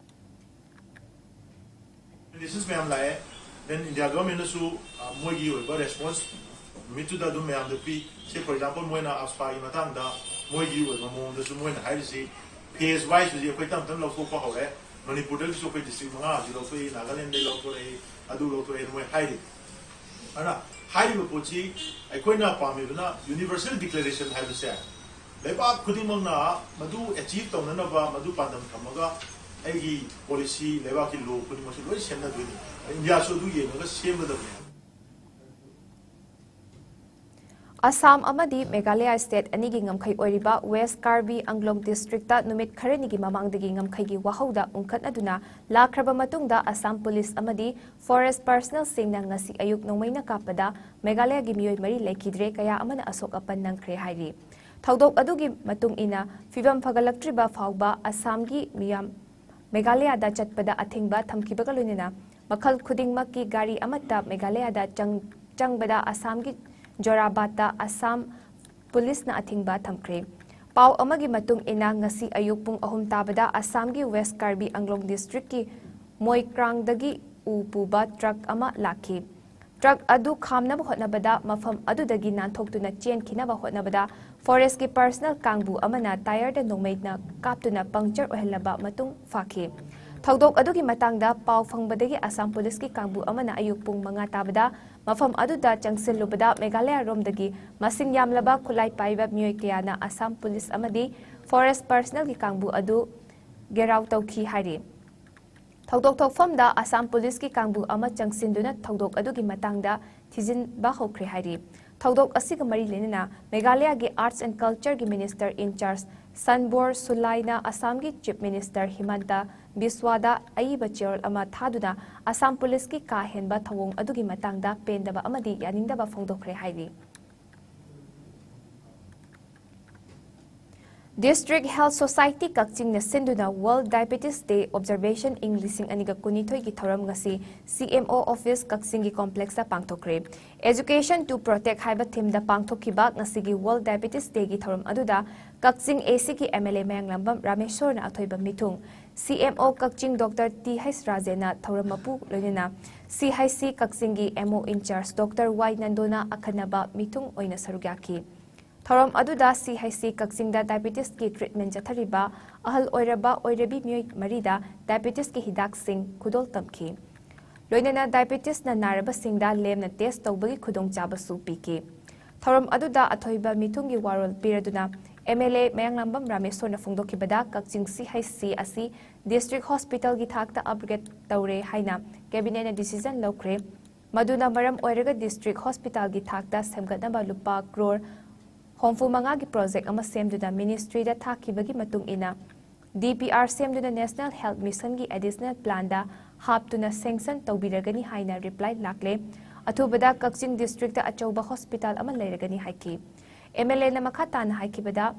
Recommendations ꯃꯌꯥꯝ ꯂꯥꯛꯑꯦ꯫ Then India government ꯅꯁꯨ, ꯑ, ꯃꯣꯏꯒꯤ ꯑꯣꯏꯕ response ꯅꯨꯃꯤꯠꯇꯨꯗ ꯑꯗꯨꯝ ꯃꯌꯥꯝꯗ ꯄꯤ꯫ Say, for example, ꯃꯣꯏꯅ AFSPA ꯒꯤ ꯃꯇꯥꯡꯗ ꯃꯣꯏꯒꯤ ꯑꯣꯏꯕ ꯃꯑꯣꯡꯗꯁꯨ ꯃꯣꯏꯅ ꯍꯥꯏꯔꯤꯁꯤ phase wise ꯍꯧꯖꯤꯛ ꯑꯩꯈꯣꯏ ꯇꯞ ꯇꯞꯅ ꯂꯧꯊꯣꯛꯄ ꯍꯧꯔꯦ꯫ ꯃꯅꯤꯄꯨꯔꯗꯒꯤꯁꯨ ꯑꯩꯈꯣꯏ district ꯃꯉꯥ ꯍꯧꯖꯤꯛ ꯂꯧꯊꯣꯛꯏ, ꯅꯥꯒꯥꯂꯦꯟꯗꯒꯤ ꯂꯧꯊꯣꯔꯛꯏ, ꯑꯗꯨ ꯂꯧꯊꯣꯛꯑꯦ ꯃꯣꯏ ꯍꯥꯏꯔꯤ꯫ ꯑꯗꯨꯅ ꯍꯥꯏꯔꯤꯕ ꯄꯣꯠꯁꯤ ꯑꯩꯈꯣꯏꯅ ꯄꯥꯝꯃꯤꯕꯅ universal declaration ꯍꯥꯏꯕꯁꯦ ꯂꯩꯕꯥꯛ ꯈꯨꯗꯤꯡꯃꯛꯅ ꯃꯗꯨ achieve ꯇꯧꯅꯅꯕ ꯃꯗꯨ ꯄꯥꯟꯗꯝ ꯊꯝꯃꯒ ꯑꯩꯒꯤ policy, ꯂꯩꯕꯥꯛꯀꯤ law ꯈꯨꯗꯤꯡꯃꯛꯁꯨ ꯂꯣꯏ ꯁꯦꯝꯅꯗꯣꯏꯅꯤ꯫ ꯏꯟꯗꯤꯌꯥꯁꯨ ꯑꯗꯨ ꯌꯦꯡꯉꯒ ꯁꯦꯝꯒꯗꯕꯅꯤ꯫ ꯑꯁꯥꯝ ꯑꯃꯗꯤ ꯃꯦꯘꯥꯂꯌ state ꯑꯅꯤꯒꯤ ꯉꯝꯈꯩ ꯑꯣꯏꯔꯤꯕ West Karbi Anglong district ꯇ ꯅꯨꯃꯤꯠ ꯈꯔꯅꯤꯒꯤ ꯃꯃꯥꯡꯗꯒꯤ ꯉꯝꯈꯩꯒꯤ ꯋꯥꯍꯧꯗ ꯎꯪꯈꯠꯅꯗꯨꯅ ꯂꯥꯛꯈ꯭ꯔꯕ ꯃꯇꯨꯡꯗ ꯑꯁꯥꯝ police ꯑꯃꯗꯤ forest personnel ꯁꯤꯡꯅ ꯉꯁꯤ ꯑꯌꯨꯛ ꯅꯣꯡꯃꯩꯅ ꯀꯥꯞꯄꯗ ꯃꯦꯘꯥꯂꯌꯒꯤ ꯃꯤꯑꯣꯏ ꯃꯔꯤ ꯂꯩꯈꯤꯗ꯭ꯔꯦ, ꯀꯌꯥ ꯑꯃꯅ ꯑꯁꯣꯛ ꯑꯄꯟ ꯅꯪꯈ꯭ꯔꯦ ꯍꯥꯏꯔꯤ꯫ ꯊꯧꯗꯣꯛ ꯑꯗꯨꯒꯤ ꯃꯇꯨꯡ ꯏꯟꯅ ꯐꯤꯕꯝ ꯐꯒꯠꯂꯛꯇ꯭ꯔꯤꯕ ꯐꯥꯎꯕ ꯑꯁꯥꯝꯒꯤ ꯃꯤꯌꯥꯝ ꯃꯦꯘꯥꯂꯌꯗ ꯆꯠꯄꯗ ꯑꯊꯤꯡꯕ ꯊꯝꯈꯤꯕꯒ ꯂꯣꯏꯅꯅ ꯃꯈꯜ ꯈꯨꯗꯤꯡꯃꯛꯀꯤ ꯒꯥꯔꯤ ꯑꯃꯠꯇ ꯃꯦꯘꯥꯂꯌꯗ ꯆꯪ-, ꯆꯪꯕꯗ ꯑꯁꯥꯝꯒꯤ ꯖꯣꯔꯥꯕꯥꯠꯇ ꯑꯁꯥꯝ police ꯅ ꯑꯊꯤꯡꯕ ꯊꯝꯈ꯭ꯔꯦ꯫ ꯄꯥꯎ ꯑꯃꯒꯤ ꯃꯇꯨꯡ ꯏꯟꯅ ꯉꯁꯤ ꯑꯌꯨꯛ ꯄꯨꯡ ꯑꯍꯨꯝ ꯇꯥꯕꯗ ꯑꯁꯥꯝꯒꯤ West Karbi Anglong district ꯀꯤ ꯃꯣꯏꯀ꯭ꯔꯥꯡꯗꯒꯤ ꯎ ꯄꯨꯕ truck ꯑꯃ ꯂꯥꯛꯈꯤ꯫ Truck ꯑꯗꯨ ꯈꯥꯝꯅꯕ ꯍꯣꯠꯅꯕꯗ ꯃꯐꯝ ꯑꯗꯨꯗꯒꯤ ꯅꯥꯟꯊꯣꯛꯇꯨꯅ ꯆꯦꯟꯈꯤꯅꯕ ꯍꯣꯠꯅꯕꯗ forest ꯀꯤ personnel ꯀꯥꯡꯕꯨ ꯑꯃꯅ tyre ꯗ ꯅꯣꯡꯃꯩꯅ ꯀꯥꯞꯇꯨꯅ puncture ꯑꯣꯏꯍꯜꯂꯕ ꯃꯇꯨꯡ ꯐꯥꯈꯤ꯫ ꯊꯧꯗꯣꯛ ꯑꯗꯨꯒꯤ ꯃꯇꯥꯡꯗ ꯄꯥꯎ ꯐꯪꯕꯗꯒꯤ ꯑꯁꯥꯝ police ꯀꯤ ꯀꯥꯡꯕꯨ ꯑꯃꯅ ꯑꯌꯨꯛ ꯄꯨꯡ ꯃꯉꯥ ꯇꯥꯕꯗ ꯃꯐꯝ ꯑꯗꯨꯗ ꯆꯪꯁꯤꯜꯂꯨꯕꯗ ꯃꯦꯘꯥꯂꯌ ꯔꯣꯝꯗꯒꯤ ꯃꯁꯤꯡ ꯌꯥꯝꯂꯕ ꯈꯨꯠꯂꯥꯏ ꯄꯥꯏꯕ ꯃꯤꯑꯣꯏ ꯀꯌꯥꯅ ꯑꯁꯥꯝ police ꯑꯃꯗꯤ forest personnel ꯒꯤ ꯀꯥꯡꯕꯨ ꯑꯗꯨ ꯒꯦꯔꯥꯎ ꯇꯧꯈꯤ ꯍꯥꯏꯔꯤ꯫ ꯊꯧꯗꯣꯛ ꯊꯣꯛꯐꯝꯗ ꯑꯁꯥꯝ police ꯀꯤ ꯀꯥꯡꯕꯨ ꯑꯃ ꯆꯪꯁꯤꯟꯗꯨꯅ ꯊꯧꯗꯣꯛ ꯑꯗꯨꯒꯤ ꯃꯇꯥꯡꯗ ꯊꯤꯖꯤꯟꯕ ꯍꯧꯈ꯭ꯔꯦ ꯍꯥꯏꯔꯤ꯫ ꯊꯧꯗꯣꯛ ꯑꯁꯤꯒ ꯃꯔꯤ ꯂꯩꯅꯅ ꯃꯦꯘꯥꯂꯌꯒꯤ Arts and Culture ꯒꯤ minister in charge ꯁꯟꯕꯣꯔ ꯁꯨꯂꯥꯏꯅ ꯑꯁꯥꯝꯒꯤ Chief Minister ꯍꯤꯃꯟꯇ ꯕꯤꯁ꯭ꯋꯥꯗ ꯑꯏꯕ ꯆꯦꯔꯣꯜ ꯑꯃ ꯊꯥꯗꯨꯅ ꯑꯁꯥꯝ ꯄꯨꯂꯤꯁꯀꯤ ꯀꯥ ꯍꯦꯟꯕ ꯊꯧꯑꯣꯡ ꯑꯗꯨꯒꯤ ꯃꯇꯥꯡꯗ ꯄꯦꯟꯗꯕ ꯑꯃꯗꯤ ꯌꯥꯅꯤꯡꯗꯕ ꯐꯣꯡꯗꯣꯛꯈ꯭ꯔꯦ ꯍꯥꯏꯔꯤ꯫ District Health Society ꯀꯛꯆꯤꯡꯅ ꯁꯤꯟꯗꯨꯅ World Diabetes Day Observation ꯏꯪ ꯂꯤꯁꯤꯡ ꯑꯅꯤꯒ ꯀꯨꯟꯅꯤꯊꯣꯏꯒꯤ ꯊꯧꯔꯝ ꯉꯁꯤ C M O Office ꯀꯛꯆꯤꯡꯒꯤ complexꯇ ꯄꯥꯡꯊꯣꯛꯈ꯭ꯔꯦ꯫ Education to Protect ꯍꯥꯏꯕ themeꯗ ꯄꯥꯡꯊꯣꯛꯈꯤꯕ ꯉꯁꯤꯒꯤ World Diabetes Dayꯒꯤ ꯊꯧꯔꯝ ꯑꯗꯨꯗ ꯀꯛꯆꯤꯡ ACꯒꯤ MLA ꯃꯌꯥꯡꯂꯥꯝꯕꯝ ꯔꯥꯃꯦꯁꯣꯔꯅ ꯑꯊꯣꯏꯕ ꯃꯤꯊꯨꯡ, C M O ꯀꯛꯆꯤꯡ Doctor T H ꯔꯥꯖꯦꯟꯅ ꯊꯧꯔꯝ ꯃꯄꯨ, ꯂꯣꯏꯅꯅ C H C ꯀꯛꯆꯤꯡꯒꯤ M O in charge Doctor Y ꯅꯟꯗꯣꯅ ꯑꯈꯟꯅꯕ ꯃꯤꯊꯨꯡ ꯑꯣꯏꯅ ꯁꯔꯨꯛ ꯌꯥꯈꯤ꯫ ꯊꯧꯔꯝ ꯑꯗꯨꯗ C H C ꯀꯛꯆꯤꯡꯗ diabetesꯀꯤ treatment ꯆꯠꯊꯔꯤꯕ ꯑꯍꯜ ꯑꯣꯏꯔꯕ ꯑꯣꯏꯔꯕꯤ ꯃꯤꯑꯣꯏ ꯃꯔꯤꯗ diabetesꯀꯤ ꯍꯤꯗꯥꯛꯁꯤꯡ ꯈꯨꯗꯣꯜ ꯇꯝꯈꯤ꯫ ꯂꯣꯏꯅꯅ diabetesꯅ ꯅꯥꯔꯕꯁꯤꯡꯗ ꯂꯦꯝꯅ test ꯇꯧꯕꯒꯤ ꯈꯨꯗꯣꯡꯆꯥꯕꯁꯨ ꯄꯤꯈꯤ꯫ ꯊꯧꯔꯝ ꯑꯗꯨꯗ ꯑꯊꯣꯏꯕ ꯃꯤꯊꯨꯡꯒꯤ ꯋꯥꯔꯣꯜ ꯄꯤꯔꯗꯨꯅ MLA ꯃꯌꯥꯡꯂꯥꯝꯕꯝ ꯔꯥꯃꯦꯁꯣꯔꯅ ꯐꯣꯡꯗꯣꯛꯈꯤꯕꯗ, ꯀꯛꯆꯤꯡ C H C ꯑꯁꯤ district hospitalꯒꯤ ꯊꯥꯛꯇ upgrade ꯇꯧꯔꯦ ꯍꯥꯏꯅ cabinetꯅ decision ꯂꯧꯈ꯭ꯔꯦ꯫ ꯃꯗꯨꯅ ꯃꯔꯝ ꯑꯣꯏꯔꯒ district hospitalꯒꯤ ꯊꯥꯛꯇ ꯁꯦꯝꯒꯠꯅꯕ ꯂꯨꯄꯥ ꯀ꯭ꯔꯣꯔ ꯍꯨꯝꯐꯨ ꯃꯉꯥꯒꯤ project ꯑꯃ ꯁꯦꯝꯗꯨꯅ ministryꯗ ꯊꯥꯈꯤꯕꯒꯤ ꯃꯇꯨꯡ ꯏꯟꯅ, DPR ꯁꯦꯝꯗꯨꯅ National Health Missionꯒꯤ additional planꯗ ꯍꯥꯞꯇꯨꯅ sanction ꯇꯧꯕꯤꯔꯒꯅꯤ ꯍꯥꯏꯅ reply ꯂꯥꯛꯂꯦ꯫ ꯑꯊꯨꯕꯗ ꯀꯛꯆꯤꯡ districtꯇ ꯑꯆꯧꯕ hospital ꯑꯃ ꯂꯩꯔꯒꯅꯤ ꯍꯥꯏꯈꯤ꯫ MLAꯅ ꯃꯈꯥ ꯇꯥꯅ ꯍꯥꯏꯈꯤꯕꯗ,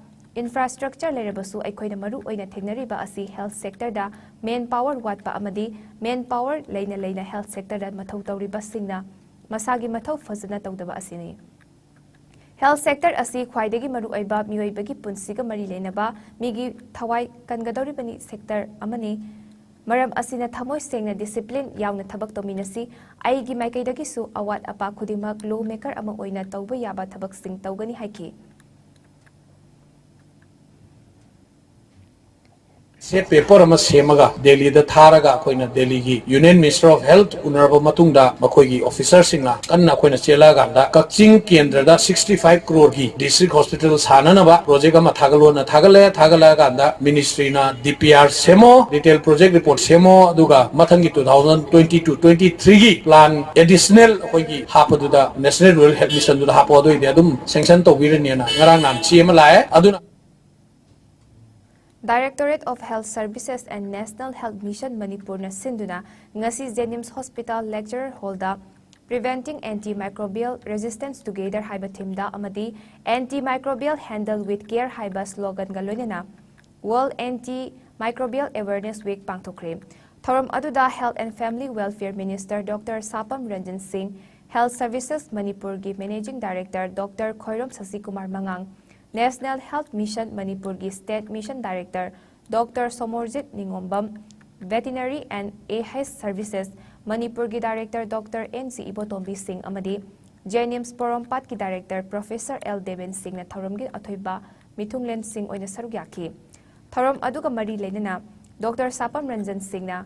infrastructure ꯂꯩꯔꯕꯁꯨ ꯑꯩꯈꯣꯏꯅ ꯃꯔꯨ ꯑꯣꯏꯅ ꯊꯦꯡꯅꯔꯤꯕ ꯑꯁꯤ health sectorꯗ manpower ꯋꯥꯠꯄ ꯑꯃꯗꯤ manpower ꯂꯩꯅ ꯂꯩꯅ health sectorꯗ ꯃꯊꯧ ꯇꯧꯔꯤꯕꯁꯤꯡꯅ ꯃꯁꯥꯒꯤ ꯃꯊꯧ ꯐꯖꯅ ꯇꯧꯗꯕ ꯑꯁꯤꯅꯤ꯫ Health sector ꯑꯁꯤ ꯈ꯭ꯋꯥꯏꯗꯒꯤ ꯃꯔꯨꯑꯣꯏꯕ ꯃꯤꯑꯣꯏꯕꯒꯤ ꯄꯨꯟꯁꯤꯒ ꯃꯔꯤ ꯂꯩꯅꯕ ꯃꯤꯒꯤ ꯊꯋꯥꯏ ꯀꯟꯒꯗꯧꯔꯤꯕꯅꯤ sector ꯑꯃꯅꯤ꯫ ꯃꯔꯝ ꯑꯁꯤꯅ ꯊꯃꯣꯏ ꯁꯦꯡꯅ discipline ꯌꯥꯎꯅ ꯊꯕꯛ ꯇꯧꯃꯤꯟꯅꯁꯤ꯫ ꯑꯩꯒꯤ ꯃꯥꯏꯀꯩꯗꯒꯤꯁꯨ ꯑꯋꯥꯠ ꯑꯄꯥ ꯈꯨꯗꯤꯡꯃꯛ lawmaker ꯑꯃ ꯑꯣꯏꯅ ꯇꯧꯕ ꯌꯥꯕ ꯊꯕꯛꯁꯤꯡ ꯇꯧꯒꯅꯤ ꯍꯥꯏꯈꯤ꯫ Set paper ꯑꯃ ꯁꯦꯝꯃꯒ ꯗꯦꯜꯂꯤꯗ ꯊꯥꯔꯒ ꯑꯩꯈꯣꯏꯅ ꯗꯦꯜꯂꯤꯒꯤ Union Minister of Health ꯎꯅꯔꯕ ꯃꯇꯨꯡꯗ ꯃꯈꯣꯏꯒꯤ officerꯁꯤꯡꯅ ꯀꯟꯅ ꯑꯩꯈꯣꯏꯅ ꯆꯦꯜꯂꯛꯑꯀꯥꯟꯗ ꯀꯛꯆꯤꯡ ꯀꯦꯟꯗ꯭ꯔꯗ sixty five crore ꯒꯤ district hospital ꯁꯥꯅꯅꯕ project ꯑꯃ ꯊꯥꯒꯠꯂꯣꯅ ꯊꯥꯒꯠꯂꯦ꯫ ꯊꯥꯒꯠꯂꯛꯑꯀꯥꯟꯗ ministryꯅ DPR ꯁꯦꯝꯃꯣ, detail project report ꯁꯦꯝꯃꯣ, ꯑꯗꯨꯒ ꯃꯊꯪꯒꯤ two thousand twenty two twenty threeꯒꯤ plan additional ꯑꯩꯈꯣꯏꯒꯤ ꯍꯥꯞꯄꯗꯨꯗ National Rural Health Missionꯗꯨꯗ ꯍꯥꯞꯄꯣ, ꯑꯗꯨ ꯑꯣꯏꯗꯤ ꯑꯗꯨꯝ sanction ꯇꯧꯕꯤꯔꯅꯤꯅ ꯉꯔꯥꯡ ꯅꯍꯥꯟ ꯆꯦ ꯑꯃ ꯂꯥꯛꯑꯦ꯫ ꯑꯗꯨꯅ Directorate of Health Services and National Health Mission ꯃꯅꯤꯄꯨꯔꯅ ꯁꯤꯟꯗꯨꯅ ꯉꯁꯤ JNIMS Hospital Lecture Hallꯗ Preventing Antimicrobial Resistance Together ꯍꯥꯏꯕ themeꯗ ꯑꯃꯗꯤ Antimicrobial Handle with Care ꯍꯥꯏꯕ sloganꯒ ꯂꯣꯏꯅꯅ World Antimicrobial Awareness Week ꯄꯥꯡꯊꯣꯛꯈ꯭ꯔꯦ꯫ ꯊꯧꯔꯝ ꯑꯗꯨꯗ Health and Family Welfare Minister Doctor ꯁꯥꯄꯝ Ranjan ꯁꯤꯡ, Health Services ꯃꯅꯤꯄꯨꯔꯒꯤ Managing Director Doctor Khoirom Sasikumar ꯃꯉꯥꯡ, National Health Mission ꯃꯅꯤꯄꯨꯔꯒꯤ State Mission Director Doctor Somorjit Ningombam, Veterinary and A H Services ꯃꯅꯤꯄꯨꯔꯒꯤ Director Doctor N G Ibotombi Singh ꯑꯃꯗꯤ JNIMS ꯄꯣꯔꯣꯝꯄꯥꯠꯀꯤ Director Professor L Deben ꯁꯤꯡꯅ ꯊꯧꯔꯝꯒꯤ ꯑꯊꯣꯏꯕ ꯃꯤꯊꯨꯡꯂꯦꯟꯁꯤꯡ ꯑꯣꯏꯅ ꯁꯔꯨꯛ ꯌꯥꯈꯤ꯫ ꯊꯧꯔꯝ ꯑꯗꯨꯒ ꯃꯔꯤ ꯂꯩꯅꯅ Doctor ꯁꯥꯄꯝ ꯔꯟꯖꯟ ꯁꯤꯡꯅ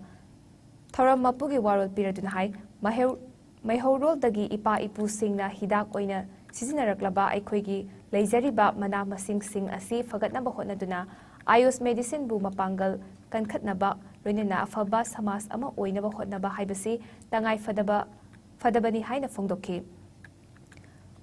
ꯊꯧꯔꯝ ꯃꯄꯨꯒꯤ ꯋꯥꯔꯣꯜ ꯄꯤꯔꯗꯨꯅ ꯍꯥꯏ, ꯃꯩꯍꯧ-, ꯃꯩꯍꯧꯔꯣꯜꯗꯒꯤ ꯏꯄꯥ ꯏꯄꯨꯁꯤꯡꯅ ꯍꯤꯗꯥꯛ ꯑꯣꯏꯅ ꯁꯤꯖꯤꯟꯅꯔꯛꯂꯕ ꯑꯩꯈꯣꯏꯒꯤ ꯂꯩꯖꯔꯤꯕ ꯃꯅꯥ ꯃꯁꯤꯡꯁꯤꯡ ꯑꯁꯤ ꯐꯒꯠꯅꯕ ꯍꯣꯠꯅꯗꯨꯅ Ayush medicineꯕꯨ ꯃꯄꯥꯡꯒꯜ ꯀꯟꯈꯠꯅꯕ ꯂꯣꯏꯅꯅ ꯑꯐꯕ ꯁꯃꯥꯖ ꯑꯃ ꯑꯣꯏꯅꯕ ꯍꯣꯠꯅꯕ ꯍꯥꯏꯕꯁꯤ ꯇꯉꯥꯏ ꯐꯗꯕ, ꯐꯗꯕꯅꯤ ꯍꯥꯏꯅ ꯐꯣꯡꯗꯣꯛꯈꯤ꯫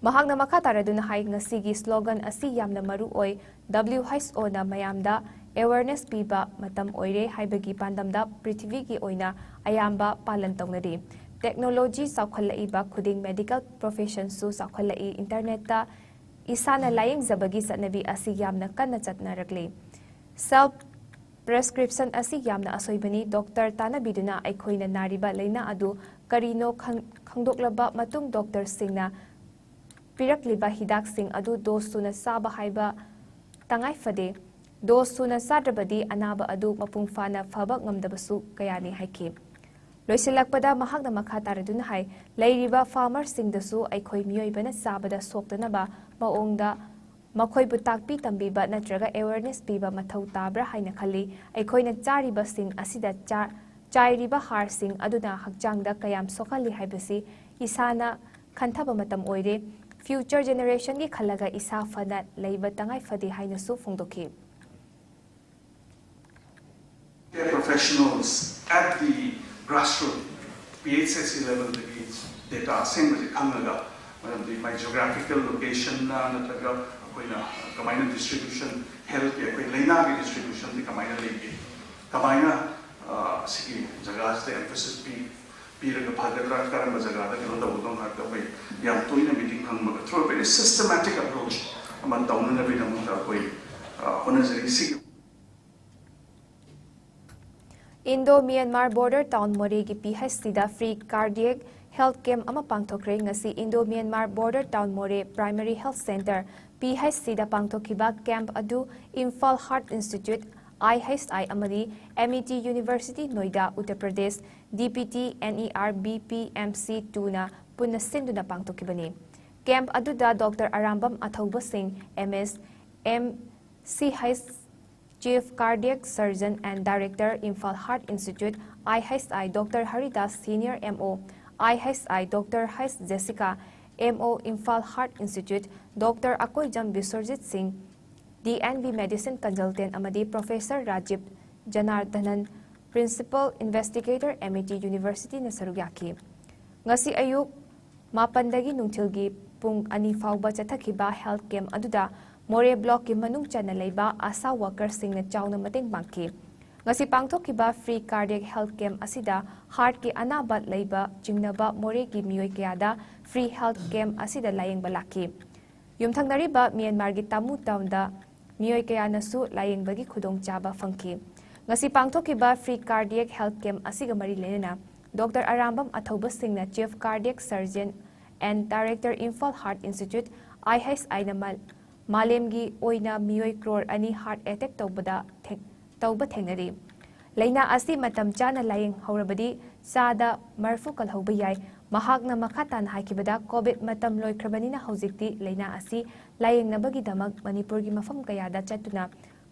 ꯃꯍꯥꯛꯅ ꯃꯈꯥ ꯇꯥꯔꯗꯨꯅ ꯍꯥꯏ, ꯉꯁꯤꯒꯤ slogan ꯑꯁꯤ ꯌꯥꯝꯅ ꯃꯔꯨ ꯑꯣꯏ꯫ W H Oꯅ ꯃꯌꯥꯝꯗ awareness ꯄꯤꯕ ꯃꯇꯝ ꯑꯣꯏꯔꯦ ꯍꯥꯏꯕꯒꯤ ꯄꯥꯟꯗꯝꯗ ꯄ꯭ꯔꯤꯊꯤꯕꯤꯒꯤ ꯑꯣꯏꯅ ꯑꯌꯥꯝꯕ ꯄꯥꯂꯟ ꯇꯧꯅꯔꯤ꯫ Technology ꯆꯥꯎꯈꯠꯂꯛꯏꯕ ꯈꯨꯗꯤꯡ medical professionꯁꯨ ꯆꯥꯎꯈꯠꯂꯛꯏ꯫ Internetꯇ ꯏꯁꯥꯅ ꯂꯥꯌꯦꯡꯖꯕꯒꯤ ꯆꯠꯅꯕꯤ ꯑꯁꯤ ꯌꯥꯝꯅ ꯀꯟꯅ ꯆꯠꯅꯔꯛꯂꯤ꯫ Self prescription ꯑꯁꯤ ꯌꯥꯝꯅ ꯑꯁꯣꯏꯕꯅꯤ꯫ Doctor ꯇꯥꯟꯅꯕꯤꯗꯨꯅ ꯑꯩꯈꯣꯏꯅ ꯅꯥꯔꯤꯕ ꯂꯥꯏꯅꯥ ꯑꯗꯨ ꯀꯔꯤꯅꯣ ꯈꯪ-, ꯈꯪꯗꯣꯛꯂꯕ ꯃꯇꯨꯡ doctorꯁꯤꯡꯅ ꯄꯤꯔꯛꯂꯤꯕ ꯍꯤꯗꯥꯛꯁꯤꯡ ꯑꯗꯨ dose ꯁꯨꯅ ꯆꯥꯕ ꯍꯥꯏꯕ ꯇꯉꯥꯏ ꯐꯗꯦ꯫ Dose ꯁꯨꯅ ꯆꯥꯗ꯭ꯔꯕꯗꯤ ꯑꯅꯥꯕ ꯑꯗꯨ ꯃꯄꯨꯡ ꯐꯥꯅ ꯐꯕ ꯉꯝꯗꯕꯁꯨ ꯀꯌꯥꯅꯤ ꯍꯥꯏꯈꯤ꯫ ꯂꯣꯏꯁꯤꯜꯂꯛꯄꯗ ꯃꯍꯥꯛꯅ ꯃꯈꯥ ꯇꯥꯔꯗꯨꯅ ꯍꯥꯏ, ꯂꯩꯔꯤꯕ farmerꯁꯤꯡꯗꯁꯨ ꯑꯩꯈꯣꯏ ꯃꯤꯑꯣꯏꯕꯅ ꯆꯥꯕꯗ ꯁꯣꯛꯇꯅꯕ ꯃꯑꯣꯡꯗ ꯃꯈꯣꯏꯕꯨ ꯇꯥꯛꯄꯤ ꯇꯝꯕꯤꯕ ꯅꯠꯇ꯭ꯔꯒ awareness ꯄꯤꯕ ꯃꯊꯧ ꯇꯥꯕ꯭ꯔꯥ ꯍꯥꯏꯅ ꯈꯜꯂꯤ꯫ ꯑꯩꯈꯣꯏꯅ ꯆꯥꯔꯤꯕꯁꯤꯡ ꯑꯁꯤꯗ ꯆꯥ-, ꯆꯥꯏꯔꯤꯕ ꯍꯥꯔꯁꯤꯡ ꯑꯗꯨꯅ ꯍꯛꯆꯥꯡꯗ ꯀꯌꯥꯝ ꯁꯣꯛꯍꯜꯂꯤ ꯍꯥꯏꯕꯁꯤ ꯏꯁꯥꯅ ꯈꯟꯊꯕ ꯃꯇꯝ ꯑꯣꯏꯔꯦ꯫ Future generationꯒꯤ ꯈꯜꯂꯒ ꯏꯁꯥ ꯐꯅ ꯂꯩꯕ ꯇꯉꯥꯏ ꯐꯗꯦ ꯍꯥꯏꯅꯁꯨ ꯐꯣꯡꯗꯣꯛꯈꯤ꯫ Professionals at the grassroots, P H C levelꯗꯒꯤ data ꯑꯁꯦꯡꯕꯁꯦ ꯈꯪꯉꯒ, ꯃꯔꯝꯗꯤ my geographical locationꯅ ꯅꯠꯇ꯭ꯔꯒ ꯑꯩꯈꯣꯏꯅ ꯀꯃꯥꯏꯅ ꯗꯤꯁꯇ꯭ꯔꯤꯕ꯭ꯌꯨꯁꯟ, ꯍꯦꯜꯠꯀꯤ ꯑꯩꯈꯣꯏ ꯂꯥꯏꯅꯥꯒꯤ ꯗꯤꯁꯇ꯭ꯔꯤꯕ꯭ꯌꯨꯁꯟꯗꯤ ꯀꯃꯥꯏꯅ ꯂꯩꯒꯦ, ꯀꯃꯥꯏꯅ ꯑ, ꯁꯤꯒꯤ ꯖꯒꯥꯁꯤꯗ ꯑꯦꯝꯐꯦꯁꯤꯁ ꯄꯤ ꯄꯤꯔꯒ ꯐꯒꯗ꯭ꯔꯥ, ꯀꯔꯝꯕ ꯖꯒꯥꯗ ꯀꯩꯅꯣ ꯇꯧꯒꯗꯧꯅꯣ ꯍꯥꯏꯕꯗ ꯑꯩꯈꯣꯏ ꯌꯥꯝ ꯇꯣꯏꯅ meeting ꯐꯪꯕꯒ through a very systematic approach ꯑꯃ ꯇꯧꯅꯅꯕꯒꯤꯗꯃꯛꯇ ꯑꯩꯈꯣꯏ ꯑ, ꯍꯣꯠꯅꯖꯔꯤ꯫ ꯁꯤꯒꯤ Indo Myanmar Border Town ꯃꯣꯔꯦꯒꯤ ꯄꯤ ꯑꯩꯆ ꯁꯤꯗ free cardiac health camp ꯑꯃ ꯄꯥꯡꯊꯣꯛꯈ꯭ꯔꯦ꯫ ꯉꯁꯤ Indo Myanmar Border Town ꯃꯣꯔꯦ Primary Health Centre, P H ꯁꯤꯗ ꯄꯥꯡꯊꯣꯛꯈꯤꯕ ꯀꯦꯝꯞ ꯑꯗꯨ Imphal heart institute, I H I, ꯑꯃꯗꯤ M E T university Noida, Uttar Pradesh, D P T N E R B P M C ꯇꯨꯅ ꯄꯨꯟꯅ ꯁꯤꯟꯗꯨꯅ ꯄꯥꯡꯊꯣꯛꯈꯤꯕꯅꯤ꯫ ꯀꯦꯝꯞ ꯑꯗꯨꯗ ꯗꯣꯛꯇꯔ ꯑꯔꯥꯝꯕꯝ ꯑꯊꯧꯕꯁꯤꯡ, M S, M C H, Chief Cardiac Surgeon and Director, Imphal Heart Institute, I H I, Doctor Haridas, Senior M O, I H I, Doctor H Jessica, M O, Imphal Heart Institute, Doctor Akoijam Biswarjit Singh, D N B Medicine Consultant ꯑꯃꯗꯤ Professor Rajiv Janardhanan, Principal Investigator, M I T University ꯅ ꯁꯔꯨꯛ ꯌꯥꯈꯤ꯫ ꯉꯁꯤ ꯑꯌꯨꯛ ꯃꯥꯄꯟꯗꯒꯤ ꯅꯨꯡꯊꯤꯜꯒꯤ ꯄꯨꯡ ꯑꯅꯤ ꯐꯥꯎꯕ ꯆꯠꯊꯈꯤꯕ ꯍꯦꯜꯊ ꯀꯦꯝꯞ ꯑꯗꯨꯗ ꯃꯣꯔꯦ ꯕ꯭ꯂꯣꯛꯀꯤ ꯃꯅꯨꯡ ꯆꯟꯅ ꯂꯩꯕ ꯑꯁꯥ ꯋꯥꯀꯔꯁꯤꯡꯅ ꯆꯥꯎꯅ ꯃꯇꯦꯡ ꯄꯥꯡꯈꯤ꯫ ꯉꯁꯤ ꯄꯥꯡꯊꯣꯛꯈꯤꯕ free cardiac health camp ꯑꯁꯤꯗ ꯍꯥꯔꯠꯀꯤ ꯑꯅꯥꯕ ꯂꯩꯕ ꯆꯤꯡꯅꯕ ꯃꯣꯔꯦꯒꯤ ꯃꯤꯑꯣꯏ ꯀꯌꯥꯗ free health camp ꯑꯁꯤꯗ ꯂꯥꯌꯦꯡꯕ ꯂꯥꯛꯈꯤ꯫ ꯌꯨꯝꯊꯪꯅꯔꯤꯕ ꯃ꯭ꯌꯥꯟꯃꯥꯔꯒꯤ ꯇꯥꯃꯨ ꯇꯥꯎꯟꯗ ꯃꯤꯑꯣꯏ ꯀꯌꯥꯅꯁꯨ ꯂꯥꯌꯦꯡꯕꯒꯤ ꯈꯨꯗꯣꯡꯆꯥꯕ ꯐꯪꯈꯤ꯫ ꯉꯁꯤ ꯄꯥꯡꯊꯣꯛꯈꯤꯕ free cardiac health camp ꯑꯁꯤꯒ ꯃꯔꯤ ꯂꯩꯅꯅ doctor Arambam ꯑꯊꯧꯕꯁꯤꯡꯅ Chief Cardiac Surgeon and Director, Imphal Heart Institute, I H I ꯅ ꯃꯥ-, ꯃꯥꯂꯦꯝꯒꯤ ꯑꯣꯏꯅ ꯃꯤꯑꯣꯏ ꯀ꯭ꯔꯣꯔ ꯑꯅꯤ heart attack ꯇꯧꯕꯗ ꯊꯦꯡ-, ꯇꯧꯕ ꯊꯦꯡꯅꯔꯤ꯫ ꯂꯥꯏꯅꯥ ꯑꯁꯤ ꯃꯇꯝ ꯆꯥꯅ ꯂꯥꯌꯦꯡꯍꯧꯔꯕꯗꯤ ꯆꯥꯗ ꯃꯔꯐꯨ ꯀꯜꯍꯧꯕ ꯌꯥꯏ꯫ ꯃꯍꯥꯛꯅ ꯃꯈꯥ ꯇꯥꯅ ꯍꯥꯏꯈꯤꯕꯗ, ꯀꯣꯚꯤꯗ ꯃꯇꯝ ꯂꯣꯏꯈ꯭ꯔꯕꯅꯤꯅ ꯍꯧꯖꯤꯛꯇꯤ ꯂꯥꯏꯅꯥ ꯑꯁꯤ ꯂꯥꯌꯦꯡꯅꯕꯒꯤꯗꯃꯛ ꯃꯅꯤꯄꯨꯔꯒꯤ ꯃꯐꯝ ꯀꯌꯥꯗ ꯆꯠꯇꯨꯅ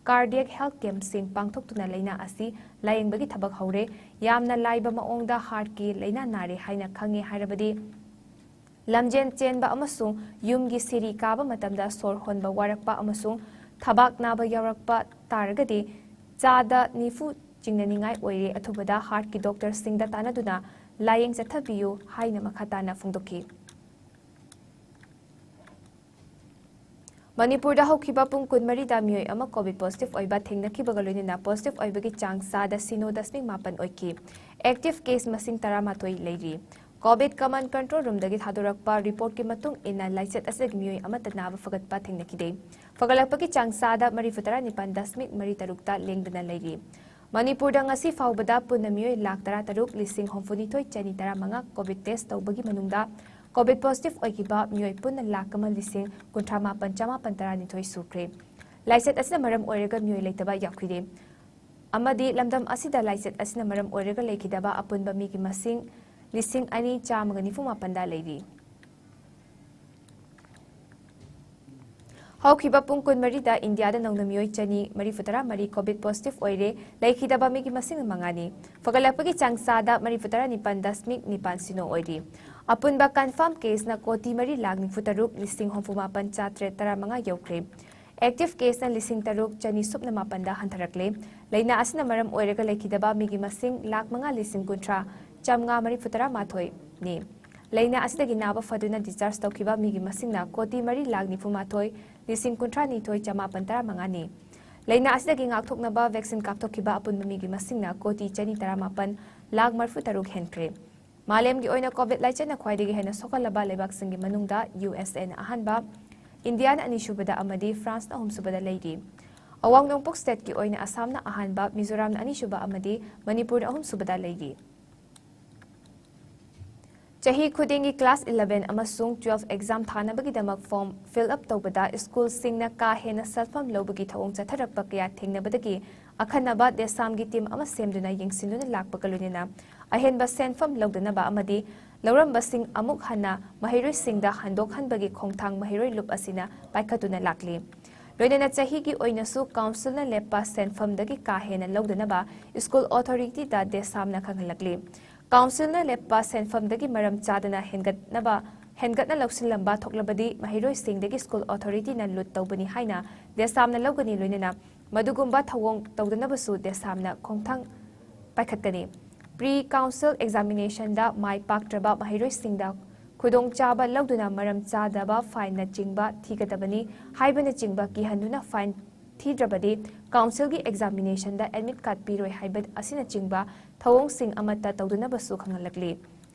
cardiac health campꯁꯤꯡ ꯄꯥꯡꯊꯣꯛꯇꯨꯅ ꯂꯥꯏꯅꯥ ꯑꯁꯤ ꯂꯥꯌꯦꯡꯕꯒꯤ ꯊꯕꯛ ꯍꯧꯔꯦ꯫ ꯌꯥꯝꯅ ꯂꯥꯏꯕ ꯃꯑꯣꯡꯗ ꯍꯥꯔꯠꯀꯤ ꯂꯥꯏꯅꯥ ꯅꯥꯔꯦ ꯍꯥꯏꯅ ꯈꯪꯉꯦ ꯍꯥꯏꯔꯕꯗꯤ, ꯂꯝꯖꯦꯟ ꯆꯦꯟꯕ ꯑꯃꯁꯨꯡ ꯌꯨꯝꯒꯤ ꯁꯤꯔꯤ ꯀꯥꯕ ꯃꯇꯝꯗ ꯁꯣꯔ ꯍꯣꯟꯕ ꯋꯥꯔꯛꯄ ꯑꯃꯁꯨꯡ ꯊꯕꯥꯛ ꯅꯥꯕ ꯌꯥꯎꯔꯛꯄ ꯇꯥꯔꯒꯗꯤ, ꯆꯥꯗ ꯅꯤꯐꯨ ꯆꯤꯡꯅꯅꯤꯡꯉꯥꯏ ꯑꯣꯏꯔꯦ꯫ ꯑꯊꯨꯕꯗ ꯍꯥꯔꯠꯀꯤ ꯗꯣꯛꯇꯔꯁꯤꯡꯗ ꯇꯥꯟꯅꯗꯨꯅ ꯂꯥꯌꯦꯡ ꯆꯠꯊꯕꯤꯌꯨ ꯍꯥꯏꯅ ꯃꯈꯥ ꯇꯥꯅ ꯐꯣꯡꯗꯣꯛꯈꯤ꯫ ꯃꯅꯤꯄꯨꯔꯗ ꯍꯧꯈꯤꯕ ꯄꯨꯡ ꯀꯨꯟꯃꯔꯤꯗ ꯃꯤꯑꯣꯏ ꯑꯃ COVID positive ꯑꯣꯏꯕ ꯊꯦꯡꯅꯈꯤꯕꯒ ꯂꯣꯏꯅꯅ positive ꯑꯣꯏꯕꯒꯤ ꯆꯥꯡ ꯆꯥꯗ ꯁꯤꯅꯣ ꯗꯁꯃꯤꯛ ꯃꯥꯄꯟ ꯑꯣꯏꯈꯤ꯫ Active case ꯃꯁꯤꯡ ꯇꯔꯥꯃꯥꯊꯣꯏ ꯂꯩꯔꯤ꯫ COVID Command Control Roomꯗꯒꯤ ꯊꯥꯗꯣꯔꯛꯄ reportꯀꯤ ꯃꯇꯨꯡ ꯏꯟꯅ ꯂꯥꯏꯆꯠ ꯑꯁꯤꯗꯒꯤ ꯃꯤꯑꯣꯏ ꯑꯃꯠꯇ ꯅꯥꯕ ꯐꯒꯠꯄ ꯊꯦꯡꯅꯈꯤꯗꯦ꯫ ꯐꯒꯠꯂꯛꯄꯒꯤ ꯆꯥꯡ ꯆꯥꯗ ꯃꯔꯤꯐꯨ ꯇꯔꯥꯅꯤꯄꯥꯟ ꯗꯁꯃꯤꯛ ꯃꯔꯤ ꯇꯔꯨꯛꯇ ꯂꯦꯡꯗꯅ ꯂꯩꯔꯤ꯫ ꯃꯅꯤꯄꯨꯔꯗ ꯉꯁꯤ ꯐꯥꯎꯕꯗ ꯄꯨꯟꯅ ꯃꯤꯑꯣꯏ ꯂꯥꯈ ꯇꯔꯥꯇꯔꯨꯛ ꯂꯤꯁꯤꯡ ꯍꯨꯝꯐꯨꯅꯤꯊꯣꯏ ꯆꯅꯤ ꯇꯔꯥꯃꯉꯥ COVID test ꯇꯧꯕꯒꯤ ꯃꯅꯨꯡꯗ COVID positive ꯑꯣꯏꯈꯤꯕ ꯃꯤꯑꯣꯏ ꯄꯨꯟꯅ ꯂꯥꯈ ꯑꯃ ꯂꯤꯁꯤꯡ ꯀꯨꯟꯊ꯭ꯔꯥ ꯃꯥꯄꯟ ꯆꯃꯥꯄꯟ ꯇꯔꯥꯅꯤꯊꯣꯏ ꯁꯨꯈ꯭ꯔꯦ꯫ ꯂꯥꯏꯆꯠ ꯑꯁꯤꯅ ꯃꯔꯝ ꯑꯣꯏꯔꯒ ꯃꯤꯑꯣꯏ ꯂꯩꯇꯕ ꯌꯥꯎꯈꯤꯗꯦ꯫ ꯑꯃꯗꯤ ꯂꯝꯗꯝ ꯑꯁꯤꯗ ꯂꯥꯏꯆꯠ ꯑꯁꯤꯅ ꯃꯔꯝ ꯑꯣꯏꯔꯒ ꯂꯩꯈꯤꯗꯕ ꯑꯄꯨꯟꯕ ꯃꯤꯒꯤ ꯃꯁꯤꯡ ꯂꯤꯁꯤꯡ ꯑꯅꯤ ꯆꯥꯝꯃꯒ ꯅꯤꯐꯨ ꯃꯥꯄꯟꯗ ꯂꯩꯔꯤ꯫ ꯍꯧꯈꯤꯕ ꯄꯨꯡ ꯀꯨꯟꯃꯔꯤꯗ ꯏꯟꯗꯤꯌꯥꯗ ꯅꯧꯅ ꯃꯤꯑꯣꯏ ꯆꯅꯤ ꯃꯔꯤꯐꯨ ꯇꯔꯥ ꯃꯔꯤ COVID positive ꯑꯣꯏꯔꯦ꯫ ꯂꯩꯈꯤꯗꯕ ꯃꯤꯒꯤ ꯃꯁꯤꯡ ꯃꯉꯥꯅꯤ꯫ ꯐꯒꯠꯂꯛꯄꯒꯤ ꯆꯥꯡ ꯆꯥꯗ ꯃꯔꯤꯐꯨ ꯇꯔꯥ ꯅꯤꯄꯥꯟ ꯗꯁꯃꯤꯛ ꯅꯤꯄꯥꯟ ꯁꯤꯅꯣ ꯑꯣꯏꯔꯤ꯫ ꯑꯄꯨꯟꯕ confirm caseꯅ ꯀꯣꯇꯤ ꯃꯔꯤ ꯂꯥꯈ ꯅꯤꯐꯨ ꯇꯔꯨꯛ ꯂꯤꯁꯤꯡ ꯍꯨꯝꯐꯨ ꯃꯥꯄꯟ ꯆꯥꯇ꯭ꯔꯦꯠ ꯇꯔꯥꯃꯉꯥ ꯌꯧꯈ꯭ꯔꯦ꯫ Active caseꯅ ꯂꯤꯁꯤꯡ ꯇꯔꯨꯛ ꯆꯅꯤ ꯁꯨꯞꯅ ꯃꯥꯄꯟꯗ ꯍꯟꯊꯔꯛꯂꯦ꯫ ꯂꯥꯏꯅꯥ ꯑꯁꯤꯅ ꯃꯔꯝ ꯑꯣꯏꯔꯒ ꯂꯩꯈꯤꯗꯕ ꯃꯤꯒꯤ ꯃꯁꯤꯡ ꯂꯥꯈ ꯃꯉꯥ ꯂꯤꯁꯤꯡ ꯀꯨꯟꯊ꯭ꯔꯥ ꯆꯥꯝꯃꯉꯥ ꯃꯔꯤꯐꯨ ꯇꯔꯥ ꯃꯥꯊꯣꯏꯅꯤ꯫ ꯂꯥꯏꯅꯥ ꯑꯁꯤꯗꯒꯤ ꯅꯥꯕ ꯐꯗꯨꯅ discharge ꯇꯧꯈꯤꯕ ꯃꯤꯒꯤ ꯃꯁꯤꯡꯅ ꯀꯣꯇꯤ ꯃꯔꯤ ꯂꯥꯈ ꯅꯤꯐꯨ ꯃꯥꯊꯣꯏ ꯂꯤꯁꯤꯡ ꯀꯨꯟꯊ꯭ꯔꯥ ꯅꯤꯊꯣꯏ ꯆꯃꯥꯄꯟ ꯇꯔꯥ ꯃꯉꯥꯅꯤ꯫ ꯂꯥꯏꯅꯥ ꯑꯁꯤꯗꯒꯤ ꯉꯥꯛꯊꯣꯛꯅꯕ vaccine ꯀꯥꯞꯊꯣꯛꯈꯤꯕ ꯑꯄꯨꯟꯕ ꯃꯤꯒꯤ ꯃꯁꯤꯡꯅ ꯀꯣꯇꯤ ꯆꯅꯤ ꯇꯔꯥꯃꯥꯄꯟ ꯂꯥꯈ ꯃꯔꯤꯐꯨ ꯇꯔꯨꯛ ꯍꯦꯟꯈ꯭ꯔꯦ꯫ ꯃꯥꯂꯦꯝꯒꯤ ꯑꯣꯏꯅ COVID ꯂꯥꯏꯆꯠꯅ ꯈ꯭ꯋꯥꯏꯗꯒꯤ ꯍꯦꯟꯅ ꯁꯣꯛꯍꯜꯂꯕ ꯂꯩꯕꯥꯛꯁꯤꯡꯒꯤ ꯃꯅꯨꯡꯗ USAꯅ ꯑꯍꯥꯟꯕ, ꯏꯟꯗꯤꯌꯥꯅ ꯑꯅꯤꯁꯨꯕꯗ ꯑꯃꯗꯤ ꯐ꯭ꯔꯥꯟꯁꯅ ꯑꯍꯨꯝꯁꯨꯕꯗ ꯂꯩꯔꯤ꯫ ꯑꯋꯥꯡ ꯅꯣꯡꯄꯣꯛ stateꯀꯤ ꯑꯣꯏꯅ ꯑꯁꯥꯝꯅ ꯑꯍꯥꯟꯕ, ꯃꯤꯖꯣꯔꯥꯝꯅ ꯑꯅꯤꯁꯨꯕ ꯑꯃꯗꯤ ꯃꯅꯤꯄꯨꯔꯅ ꯑꯍꯨꯝꯁꯨꯕꯗ ꯂꯩꯔꯤ꯫ ꯆꯍꯤ ꯈꯨꯗꯤꯡꯒꯤ class eleven ꯑꯃꯁꯨꯡ twelve exam ꯊꯥꯅꯕꯒꯤꯗꯃꯛ form fill up ꯇꯧꯕꯗ ꯁ꯭ꯀꯨꯜꯁꯤꯡꯅ ꯀꯥ ꯍꯦꯟꯅ ꯁꯦꯟꯐꯝ ꯂꯧꯕꯒꯤ ꯊꯧꯑꯣꯡ ꯆꯠꯊꯔꯛꯄ ꯀꯌꯥ ꯊꯦꯡꯅꯕꯗꯒꯤ ꯑꯈꯟꯅꯕ DESAMꯒꯤ team ꯑꯃ ꯁꯦꯝꯗꯨꯅ ꯌꯦꯡꯁꯤꯟꯗꯨꯅ ꯂꯥꯛꯄꯒ ꯂꯣꯏꯅꯅ ꯑꯍꯦꯟꯕ ꯁꯦꯟꯐꯝ ꯂꯧꯗꯅꯕ ꯑꯃꯗꯤ ꯂꯧꯔꯝꯕꯁꯤꯡ ꯑꯃꯨꯛ ꯍꯟꯅ ꯃꯍꯩꯔꯣꯏꯁꯤꯡꯗ ꯍꯟꯗꯣꯛꯍꯟꯕꯒꯤ ꯈꯣꯡꯊꯥꯡ ꯃꯍꯩꯔꯣꯏ ꯂꯨꯞ ꯑꯁꯤꯅ ꯄꯥꯏꯈꯠꯇꯨꯅ ꯂꯥꯛꯂꯤ꯫ ꯂꯣꯏꯅꯅ ꯆꯍꯤꯒꯤ ꯑꯣꯏꯅꯁꯨ councilꯅ ꯂꯦꯞꯄ ꯁꯦꯟꯐꯝꯗꯒꯤ ꯀꯥ ꯍꯦꯟꯅ ꯂꯧꯗꯅꯕ school authorityꯗ DESAMꯅ ꯈꯪꯍꯜꯂꯛꯂꯤ꯫ Councilꯅ ꯂꯦꯞꯄ ꯁꯦꯟꯐꯝꯗꯒꯤ ꯃꯔꯝ ꯆꯥꯗꯅ ꯍꯦꯟꯒꯠꯅꯕ, ꯍꯦꯟꯒꯠꯅ ꯂꯧꯁꯤꯜꯂꯝꯕ ꯊꯣꯛꯂꯕꯗꯤ ꯃꯍꯩꯔꯣꯏꯁꯤꯡꯗꯒꯤ school authorityꯅ ꯂꯨꯠ ꯇꯧꯕꯅꯤ ꯍꯥꯏꯅ DESAMꯅ ꯂꯧꯒꯅꯤ꯫ ꯂꯣꯏꯅꯅ ꯃꯗꯨꯒꯨꯝꯕ ꯊꯧꯑꯣꯡ ꯇꯧꯗꯅꯕꯁꯨ DESAMꯅ ꯈꯣꯡꯊꯥꯡ ꯄꯥꯏꯈꯠꯀꯅꯤ꯫ Pre council examinationꯗ ꯃꯥꯏ ꯄꯥꯛꯇ꯭ꯔꯕ ꯃꯍꯩꯔꯣꯏꯁꯤꯡꯗ ꯈꯨꯗꯣꯡꯆꯥꯕ ꯂꯧꯗꯨꯅ ꯃꯔꯝ ꯆꯥꯗꯕ ꯐꯥꯏꯟꯅꯆꯤꯡꯕ ꯊꯤꯒꯗꯕꯅꯤ ꯍꯥꯏꯕꯅꯆꯤꯡꯕ ꯀꯤꯍꯟꯗꯨꯅ ꯐꯥꯏꯟ ꯊꯤꯗ꯭ꯔꯕꯗꯤ ꯀꯥꯎꯟꯁꯤꯜꯒꯤ ꯑꯦꯛꯖꯥꯃꯤꯅꯦꯁꯟꯗ ꯑꯦꯗꯃꯤꯠ ꯀꯥꯔꯗ ꯄꯤꯔꯣꯏ ꯍꯥꯏꯕ ꯑꯁꯤꯅꯆꯤꯡꯕ ꯊꯧꯑꯣꯡꯁꯤꯡ ꯑꯃꯠꯇ ꯇꯧꯗꯅꯕꯁꯨ ꯈꯪꯍꯜꯂꯛꯂꯤ꯫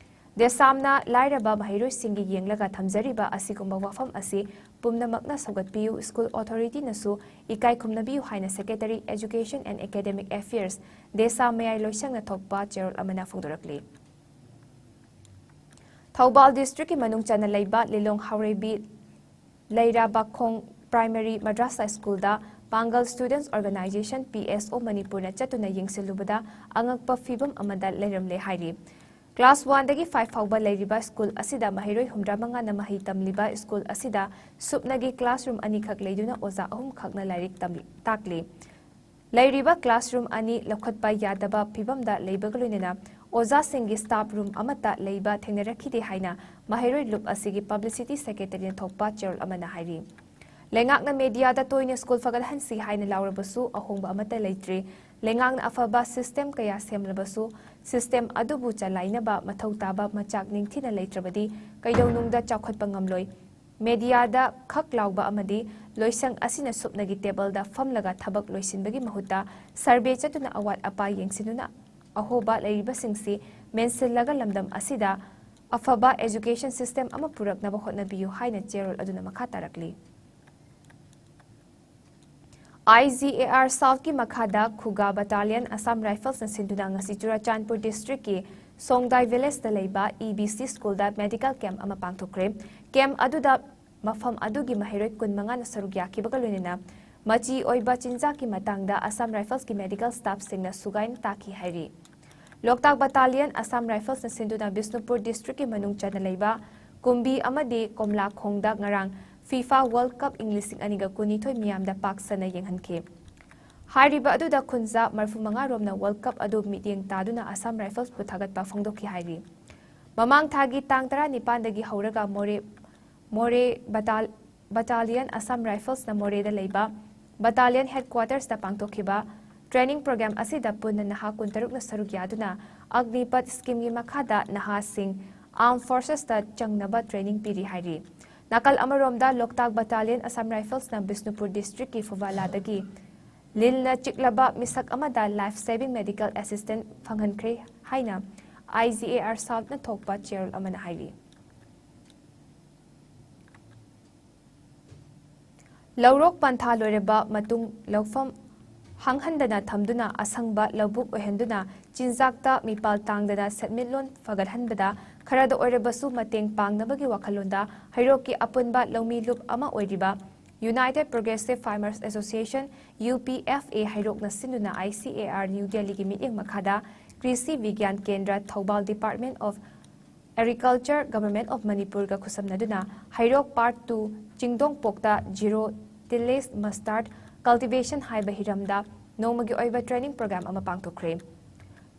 ꯗꯦꯁꯥꯝꯅ ꯂꯥꯏꯔꯕ ꯃꯍꯩꯔꯣꯏꯁꯤꯡꯒꯤ ꯌꯦꯡꯂꯒ ꯊꯝꯖꯔꯤꯕ ꯑꯁꯤꯒꯨꯝꯕ ꯋꯥꯐꯝ ꯑꯁꯤ ꯄꯨꯝꯅꯃꯛꯅ ꯁꯧꯒꯠꯄꯤꯌꯨ꯫ ꯁ꯭ꯀꯨꯜ ꯑꯣꯊꯣꯔꯤꯇꯤꯅꯁꯨ ꯏꯀꯥꯏ ꯈꯨꯝꯅꯕꯤꯌꯨ ꯍꯥꯏꯅ Secretary Education and Academic Affairs, ꯗꯦꯁꯥꯝ ꯃꯌꯥꯏ ꯂꯣꯏꯁꯪꯅ ꯊꯣꯛꯄ ꯆꯦꯔꯣꯜ ꯑꯃꯅ ꯐꯣꯡꯗꯣꯔꯛꯂꯤ꯫ ꯊꯧꯕꯥꯜ ꯗꯤꯁꯇ꯭ꯔꯤꯛꯀꯤ ꯃꯅꯨꯡ ꯆꯟꯅ ꯂꯩꯕ ꯂꯤꯂꯣꯡ ꯍꯥꯎꯔꯩꯕꯤ ꯂꯩꯔꯥꯕꯥꯈꯣꯡ ꯄ꯭ꯔꯥꯏꯃꯔꯤ ꯃꯗ꯭ꯔꯁꯥ ꯁ꯭ꯀꯨꯜꯗ ꯄꯥꯡꯒꯜ ꯁ꯭ꯇꯨꯗꯦꯟꯠꯁ ꯑꯣꯔꯒꯅꯥꯏꯖꯦꯁꯟ, ꯄꯤ ꯑꯦꯁ ꯑꯣ, ꯃꯅꯤꯄꯨꯔꯅ ꯆꯠꯇꯨꯅ ꯌꯦꯡꯁꯤꯜꯂꯨꯕꯗ ꯑꯉꯛꯄ ꯐꯤꯕꯝ ꯑꯃꯗ ꯂꯩꯔꯝꯂꯦ ꯍꯥꯏꯔꯤ꯫ ꯀ꯭ꯂꯥꯁ ꯋꯥꯟꯗꯒꯤ ꯐꯥꯏꯚ ꯐꯥꯎꯕ ꯂꯩꯔꯤꯕ ꯁ꯭ꯀꯨꯜ ꯑꯁꯤꯗ ꯃꯍꯩꯔꯣꯏ ꯍꯨꯝꯗ꯭ꯔꯥ ꯃꯉꯥꯅ ꯃꯍꯩ ꯇꯝꯂꯤꯕ ꯁ꯭ꯀꯨꯜ ꯑꯁꯤꯗ ꯁꯨꯞꯅꯒꯤ ꯀ꯭ꯂꯥꯁꯔꯨꯝ ꯑꯅꯤꯈꯛ ꯂꯩꯗꯨꯅ ꯑꯣꯖꯥ ꯑꯍꯨꯝꯈꯛꯅ ꯂꯥꯏꯔꯤꯛ ꯇꯝꯂꯤ, ꯇꯥꯛꯂꯤ꯫ ꯂꯩꯔꯤꯕ ꯀ꯭ꯂꯥꯁꯔꯨꯝ ꯑꯅꯤ ꯂꯧꯈꯠꯄ ꯌꯥꯗꯕ ꯐꯤꯕꯝꯗ ꯂꯩꯕꯒ ꯂꯣꯏꯅꯅ ꯑꯣꯖꯥꯁꯤꯡꯒꯤ ꯁ꯭ꯇꯥꯐ ꯔꯨꯝ ꯑꯃꯠꯇ ꯂꯩꯕ ꯊꯦꯡꯅꯔꯛꯈꯤꯗꯦ ꯍꯥꯏꯅ ꯃꯍꯩꯔꯣꯏ ꯂꯨꯞ ꯑꯁꯤꯒꯤ ꯄꯕ꯭ꯂꯤꯁꯤꯇꯤ ꯁꯦꯀ꯭ꯔꯦꯇꯔꯤꯅ ꯊꯣꯛꯄ ꯆꯦꯔꯣꯜ ꯑꯃꯅ ꯍꯥꯏꯔꯤ꯫ ꯂꯩꯉꯥꯛꯅ ꯃꯦꯗꯤꯌꯥꯗ ꯇꯣꯏꯅ ꯁ꯭ꯀꯨꯜ ꯐꯒꯠꯍꯟꯁꯤ ꯍꯥꯏꯅ ꯂꯥꯎꯔꯕꯁꯨ ꯑꯍꯣꯡꯕ ꯑꯃꯠꯇ ꯂꯩꯇ꯭ꯔꯤ꯫ ꯂꯩꯉꯥꯛꯅ ꯑꯐꯕ ꯁꯤꯁꯇꯦꯝ ꯀꯌꯥ ꯁꯦꯝꯂꯕꯁꯨ ꯁꯤꯁꯇꯦꯝ ꯑꯗꯨꯕꯨ ꯆꯂꯥꯏꯅꯕ ꯃꯊꯧ ꯇꯥꯕ ꯃꯆꯥꯛ ꯅꯤꯡꯊꯤꯅ ꯂꯩꯇ꯭ꯔꯕꯗꯤ ꯀꯩꯗꯧꯅꯨꯡꯗ ꯆꯥꯎꯈꯠꯄ ꯉꯝꯂꯣꯏ꯫ ꯃꯦꯗꯤꯌꯥꯗ ꯈꯛ ꯂꯥꯎꯕ ꯑꯃꯗꯤ ꯂꯣꯏꯁꯪ ꯑꯁꯤꯅ ꯁꯨꯞꯅꯒꯤ ꯇꯦꯕꯜꯗ ꯐꯝꯂꯒ ꯊꯕꯛ ꯂꯣꯏꯁꯤꯟꯕꯒꯤ ꯃꯍꯨꯠꯇ ꯁꯔꯚꯦ ꯆꯠꯇꯨꯅ ꯑꯋꯥꯠ ꯑꯄꯥ ꯌꯦꯡꯁꯤꯟꯗꯨꯅ ꯑꯍꯣꯕ ꯂꯩꯔꯤꯕꯁꯤꯡꯁꯤ ꯃꯦꯟꯁꯤꯜꯂꯒ ꯂꯝꯗꯝ ꯑꯁꯤꯗ ꯑꯐꯕ ꯑꯦꯖꯨꯀꯦꯁꯟ ꯁꯤꯁꯇꯦꯝ ꯑꯃ ꯄꯨꯔꯛꯅꯕ ꯍꯣꯠꯅꯕꯤꯌꯨ ꯍꯥꯏꯅ ꯆꯦꯔꯣꯜ ꯑꯗꯨꯅ ꯃꯈꯥ ꯇꯥꯔꯛꯂꯤ꯫ ꯑꯥꯏ ꯖꯤ ꯑꯦ ꯑꯥꯔ ꯁꯥꯎꯊꯀꯤ ꯃꯈꯥꯗ ꯈꯨꯒꯥ ꯕꯇꯥꯂꯤꯌꯟ ꯑꯁꯥꯝ ꯔꯥꯏꯐꯜꯁꯅ ꯁꯤꯟꯗꯨꯅ ꯉꯁꯤ ꯆꯨꯔꯥꯆꯥꯟꯄꯨꯔ ꯗꯤꯁꯇ꯭ꯔꯤꯛꯀꯤ ꯁꯣꯡꯗꯥꯏ ꯚꯤꯂꯦꯖꯇ ꯂꯩꯕ ꯏ ꯕꯤ ꯁꯤ ꯁ꯭ꯀꯨꯜꯗ ꯃꯦꯗꯤꯀꯦꯜ ꯀꯦꯝꯞ ꯑꯃ ꯄꯥꯡꯊꯣꯛꯈ꯭ꯔꯦ꯫ ꯀꯦꯝꯞ ꯑꯗꯨꯗ ꯃꯐꯝ ꯑꯗꯨꯒꯤ ꯃꯍꯩꯔꯣꯏ ꯀꯨꯟꯃꯉꯥꯅ ꯁꯔꯨꯛ ꯌꯥꯈꯤꯕꯒ ꯂꯣꯏꯅꯅ ꯃꯆꯤ ꯑꯣꯏꯕ ꯆꯤꯟꯖꯥꯛꯀꯤ ꯃꯇꯥꯡꯗ ꯑꯁꯥꯝ ꯔꯥꯏꯐꯜꯁꯀꯤ ꯃꯦꯗꯤꯀꯦꯜ ꯁ꯭ꯇꯥꯐꯁꯤꯡꯅ ꯁꯨꯒꯥꯏꯅ ꯇꯥꯛꯈꯤ ꯍꯥꯏꯔꯤ꯫ ꯂꯣꯛꯇꯥꯛ ꯕꯇꯥꯂꯤꯌꯟ ꯑꯁꯥꯝ ꯔꯥꯏꯐꯜꯁꯅ ꯁꯤꯟꯗꯨꯅ ꯕꯤꯁꯅꯨꯄꯨꯔ ꯗꯤꯁꯇ꯭ꯔꯤꯛꯀꯤ ꯃꯅꯨꯡ ꯆꯟꯅ ꯂꯩꯕ ꯀꯨꯝꯕꯤ ꯑꯃꯗꯤ ꯀꯣꯝꯂꯥꯈꯣꯡꯗ ꯉꯔꯥꯡ ꯐꯤꯐꯥ ꯋꯥꯔꯜꯗ ꯀꯞ ꯏꯪ ꯂꯤꯁꯤꯡ ꯑꯅꯤꯒ ꯀꯨꯟꯅꯤꯊꯣꯏ ꯃꯤꯌꯥꯝꯗ ꯄꯥꯛ ꯁꯟꯅ ꯌꯦꯡꯍꯟꯈꯤ꯫ ꯍꯥꯏꯔꯤꯕ ꯑꯗꯨꯗ ꯈꯨꯟꯖꯥ ꯃꯔꯐꯨ ꯃꯉꯥ ꯔꯣꯝꯅ ꯋꯥꯔꯜꯗ ꯀꯞ ꯑꯗꯨ ꯃꯤꯠꯌꯦꯡ ꯇꯥꯗꯨꯅ ꯑꯁꯥꯝ ꯔꯥꯏꯐꯜꯁꯄꯨ ꯊꯥꯒꯠꯄ ꯐꯣꯡꯗꯣꯛꯈꯤ ꯍꯥꯏꯔꯤ꯫ ꯃꯃꯥꯡ ꯊꯥꯒꯤ ꯇꯥꯡ ꯇꯔꯥꯅꯤꯄꯥꯟꯗꯒꯤ ꯍꯧꯔꯒ ꯃꯣꯔꯦ, ꯃꯣꯔꯦ ꯕꯇꯥꯜ-, ꯕꯇꯥꯂꯤꯌꯟ ꯑꯁꯥꯝ ꯔꯥꯏꯐꯜꯁꯅ ꯃꯣꯔꯦꯗ ꯂꯩꯕ ꯕꯇꯥꯂꯤꯌꯟ ꯍꯦꯗꯀ꯭ꯋꯥꯇꯔꯁꯇ ꯄꯥꯡꯊꯣꯛꯈꯤꯕ ꯇ꯭ꯔꯦꯅꯤꯡ ꯄ꯭ꯔꯣꯒ꯭ꯔꯥꯝ ꯑꯁꯤꯗ ꯄꯨꯟꯅ ꯅꯍꯥ ꯀꯨꯟꯇꯔꯨꯛꯅ ꯁꯔꯨꯛ ꯌꯥꯗꯨꯅ ꯑꯒꯅꯤꯄꯊ ꯁ꯭ꯀꯤꯝꯒꯤ ꯃꯈꯥꯗ ꯅꯍꯥꯁꯤꯡ ꯑꯥꯔꯝ ꯐꯣꯔꯁꯦꯁꯇ ꯆꯪꯅꯕ ꯇ꯭ꯔꯦꯅꯤꯡ ꯄꯤꯔꯤ ꯍꯥꯏꯔꯤ꯫ ꯅꯥꯀꯜ ꯑꯃꯔꯣꯝꯗ ꯂꯣꯛꯇꯥꯛ ꯕꯠꯇꯥꯂꯤꯌꯟ ꯑꯁꯥꯝ ꯔꯥꯏꯐꯜꯁꯅ ꯕꯤꯁꯅꯨꯄꯨꯔ ꯗꯤꯁꯇ꯭ꯔꯤꯛꯀꯤ ꯐꯨꯕꯥꯂꯥꯗꯒꯤ ꯂꯤꯟꯅ ꯆꯤꯛꯂꯕ ꯃꯤꯁꯛ ꯑꯃꯗ ꯂꯥꯏꯐ ꯁꯦꯚꯤꯡ ꯃꯦꯗꯤꯀꯦꯜ ꯑꯦꯁꯤꯁꯇꯦꯟꯁ ꯐꯪꯍꯟꯈ꯭ꯔꯦ ꯍꯥꯏꯅ ꯑꯥꯏ ꯖꯤ ꯑꯦ ꯑꯥꯔ ꯁꯥꯎꯠꯅ ꯊꯣꯛꯄ ꯆꯦꯔꯣꯜ ꯑꯃꯅ ꯍꯥꯏꯔꯤ꯫ ꯂꯧꯔꯣꯛ ꯄꯟꯊꯥ ꯂꯣꯏꯔꯕ ꯃꯇꯨꯡ ꯂꯧꯐꯝ ꯍꯥꯡꯍꯟꯗꯅ ꯊꯝꯗꯨꯅ ꯑꯁꯪꯕ ꯂꯧꯕꯨꯛ ꯑꯣꯏꯍꯟꯗꯨꯅ ꯆꯤꯟꯖꯥꯛꯇ ꯃꯤꯄꯥꯜ ꯇꯥꯡꯗꯅ ꯁꯦꯟꯃꯤꯠꯂꯣꯟ ꯐꯒꯠꯍꯟꯕꯗ ꯈꯔꯗ ꯑꯣꯏꯔꯕꯁꯨ ꯃꯇꯦꯡ ꯄꯥꯡꯅꯕꯒꯤ ꯋꯥꯈꯜꯂꯣꯟꯗ ꯍꯩꯔꯣꯛꯀꯤ ꯑꯄꯨꯟꯕ ꯂꯧꯃꯤ ꯂꯨꯞ ꯑꯃ ꯑꯣꯏꯔꯤꯕ United Progressive Farmers Association, U P F A, ꯍꯩꯔꯣꯛꯅ ꯁꯤꯟꯗꯨꯅ ꯑꯥꯏ ꯁꯤ ꯑꯦ ꯑꯥꯔ ꯅ꯭ꯌꯨ ꯗꯦꯜꯂꯤꯒꯤ ꯃꯤꯠꯌꯦꯡ ꯃꯈꯥꯗ ꯀ꯭ꯔꯤꯁꯤ ꯕꯤꯒ꯭ꯌꯥꯟ ꯀꯦꯟꯗ꯭ꯔ, Thoubal Department of Agriculture, Government of ꯃꯅꯤꯄꯨꯔꯒ ꯈꯨꯠꯁꯝꯅꯗꯨꯅ ꯍꯩꯔꯣꯛ Part two ꯆꯤꯡꯗꯣꯡꯄꯣꯛꯇ Zero Tillage Mustard Cultivation ꯍꯥꯏꯕ ꯍꯤꯔꯝꯗ ꯅꯣꯡꯃꯒꯤ ꯑꯣꯏꯕ ꯇ꯭ꯔꯦꯅꯤꯡ ꯄ꯭ꯔꯣꯒ꯭ꯔꯥꯝ ꯑꯃ ꯄꯥꯡꯊꯣꯛꯈ꯭ꯔꯦ꯫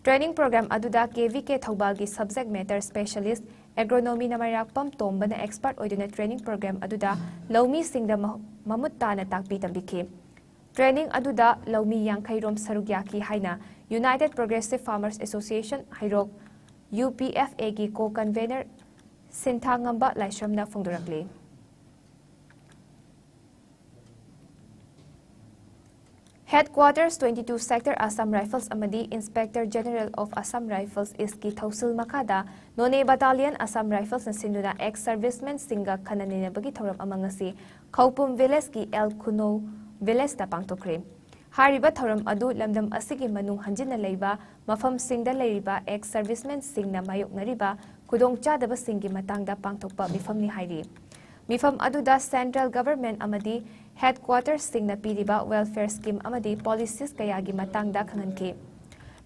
ꯇ꯭ꯔꯦꯅꯤꯡ ꯄ꯭ꯔꯣꯒ꯭ꯔꯥꯝ ꯑꯗꯨꯗ ꯀꯦ ꯚꯤ ꯀꯦ ꯊꯧꯕꯥꯜꯒꯤ subject matter specialist, agronomy ꯅꯃꯩꯔꯥꯛꯄꯝ ꯇꯣꯝꯕꯅ expert ꯑꯣꯏꯗꯨꯅ ꯇ꯭ꯔꯦꯅꯤꯡ ꯄ꯭ꯔꯣꯒ꯭ꯔꯥꯝ ꯑꯗꯨꯗ ꯂꯧꯃꯤꯁꯤꯡꯗ ꯃꯍ-, ꯃꯃꯨꯠ ꯇꯥꯅ ꯇꯥꯛꯄꯤ ꯇꯝꯕꯤꯈꯤ꯫ ꯇ꯭ꯔꯦꯅꯤꯡ ꯑꯗꯨꯗ ꯂꯧꯃꯤ ꯌꯥꯡꯈꯩ ꯔꯣꯝ ꯁꯔꯨꯛ ꯌꯥꯈꯤ ꯍꯥꯏꯅ United Progressive Farmers Association Heirok, U P F ꯑꯦꯒꯤ co-convener ꯁꯤꯟꯊꯥꯉꯝꯕ ꯂꯥꯏꯁ꯭ꯔꯝꯅ ꯐꯣꯡꯗꯣꯔꯛꯂꯤ꯫ Headquarters twenty two Sector Assam Rifles ꯑꯃꯗꯤ Inspector General of Assam Rifles East ꯀꯤ ꯊꯧꯁꯤꯜ ꯃꯈꯥꯗ ꯅꯣꯅꯦ Battalion Assam Rifles ꯅ ꯁꯤꯟꯗꯨꯅ ex servicemen ꯁꯤꯡꯒ ꯈꯟꯅ ꯅꯩꯅꯕꯒꯤ ꯊꯧꯔꯝ ꯑꯃ ꯉꯁꯤ ꯈꯧꯄꯨꯝ village ꯀꯤ ꯑꯦꯜ ꯈꯨꯅꯧ village ꯇ ꯄꯥꯡꯊꯣꯛꯈ꯭ꯔꯦ꯫ ꯍꯥꯏꯔꯤꯕ ꯊꯧꯔꯝ ꯑꯗꯨ ꯂꯝꯗꯝ ꯑꯁꯤꯒꯤ ꯃꯅꯨꯡ ꯍꯟꯖꯤꯟꯅ ꯂꯩꯕ ꯃꯐꯝꯁꯤꯡꯗ ꯂꯩꯔꯤꯕ ex servicemen ꯁꯤꯡꯅ ꯃꯥꯌꯣꯛꯅꯔꯤꯕ ꯈꯨꯗꯣꯡꯆꯥꯗꯕꯁꯤꯡꯒꯤ ꯃꯇꯥꯡꯗ ꯄꯥꯡꯊꯣꯛꯄ ꯃꯤꯐꯝꯅꯤ ꯍꯥꯏꯔꯤ꯫ ꯃꯤꯐꯝ ꯑꯗꯨꯗ central government ꯑꯃꯗꯤ headquarters ꯁꯤꯡꯅ ꯄꯤꯔꯤꯕ welfare scheme ꯑꯃꯗꯤ policies ꯀꯌꯥꯒꯤ ꯃꯇꯥꯡꯗ ꯈꯪꯍꯟꯈꯤ꯫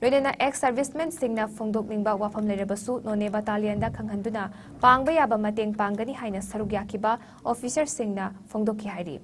ꯂꯣꯏꯅꯅ ex servicemen ꯁꯤꯡꯅ ꯐꯣꯡꯗꯣꯛꯅꯤꯡꯕ ꯋꯥꯐꯝ ꯂꯩꯔꯕꯁꯨ ꯅꯣꯅꯦ Battalion ꯗ ꯈꯪꯍꯟꯗꯨꯅ ꯄꯥꯡꯕ ꯌꯥꯕ ꯃꯇꯦꯡ ꯄꯥꯡꯒꯅꯤ ꯍꯥꯏꯅ ꯁꯔꯨꯛ ꯌꯥꯈꯤꯕ officer ꯁꯤꯡꯅ ꯐꯣꯡꯗꯣꯛꯈꯤ ꯍꯥꯏꯔꯤ꯫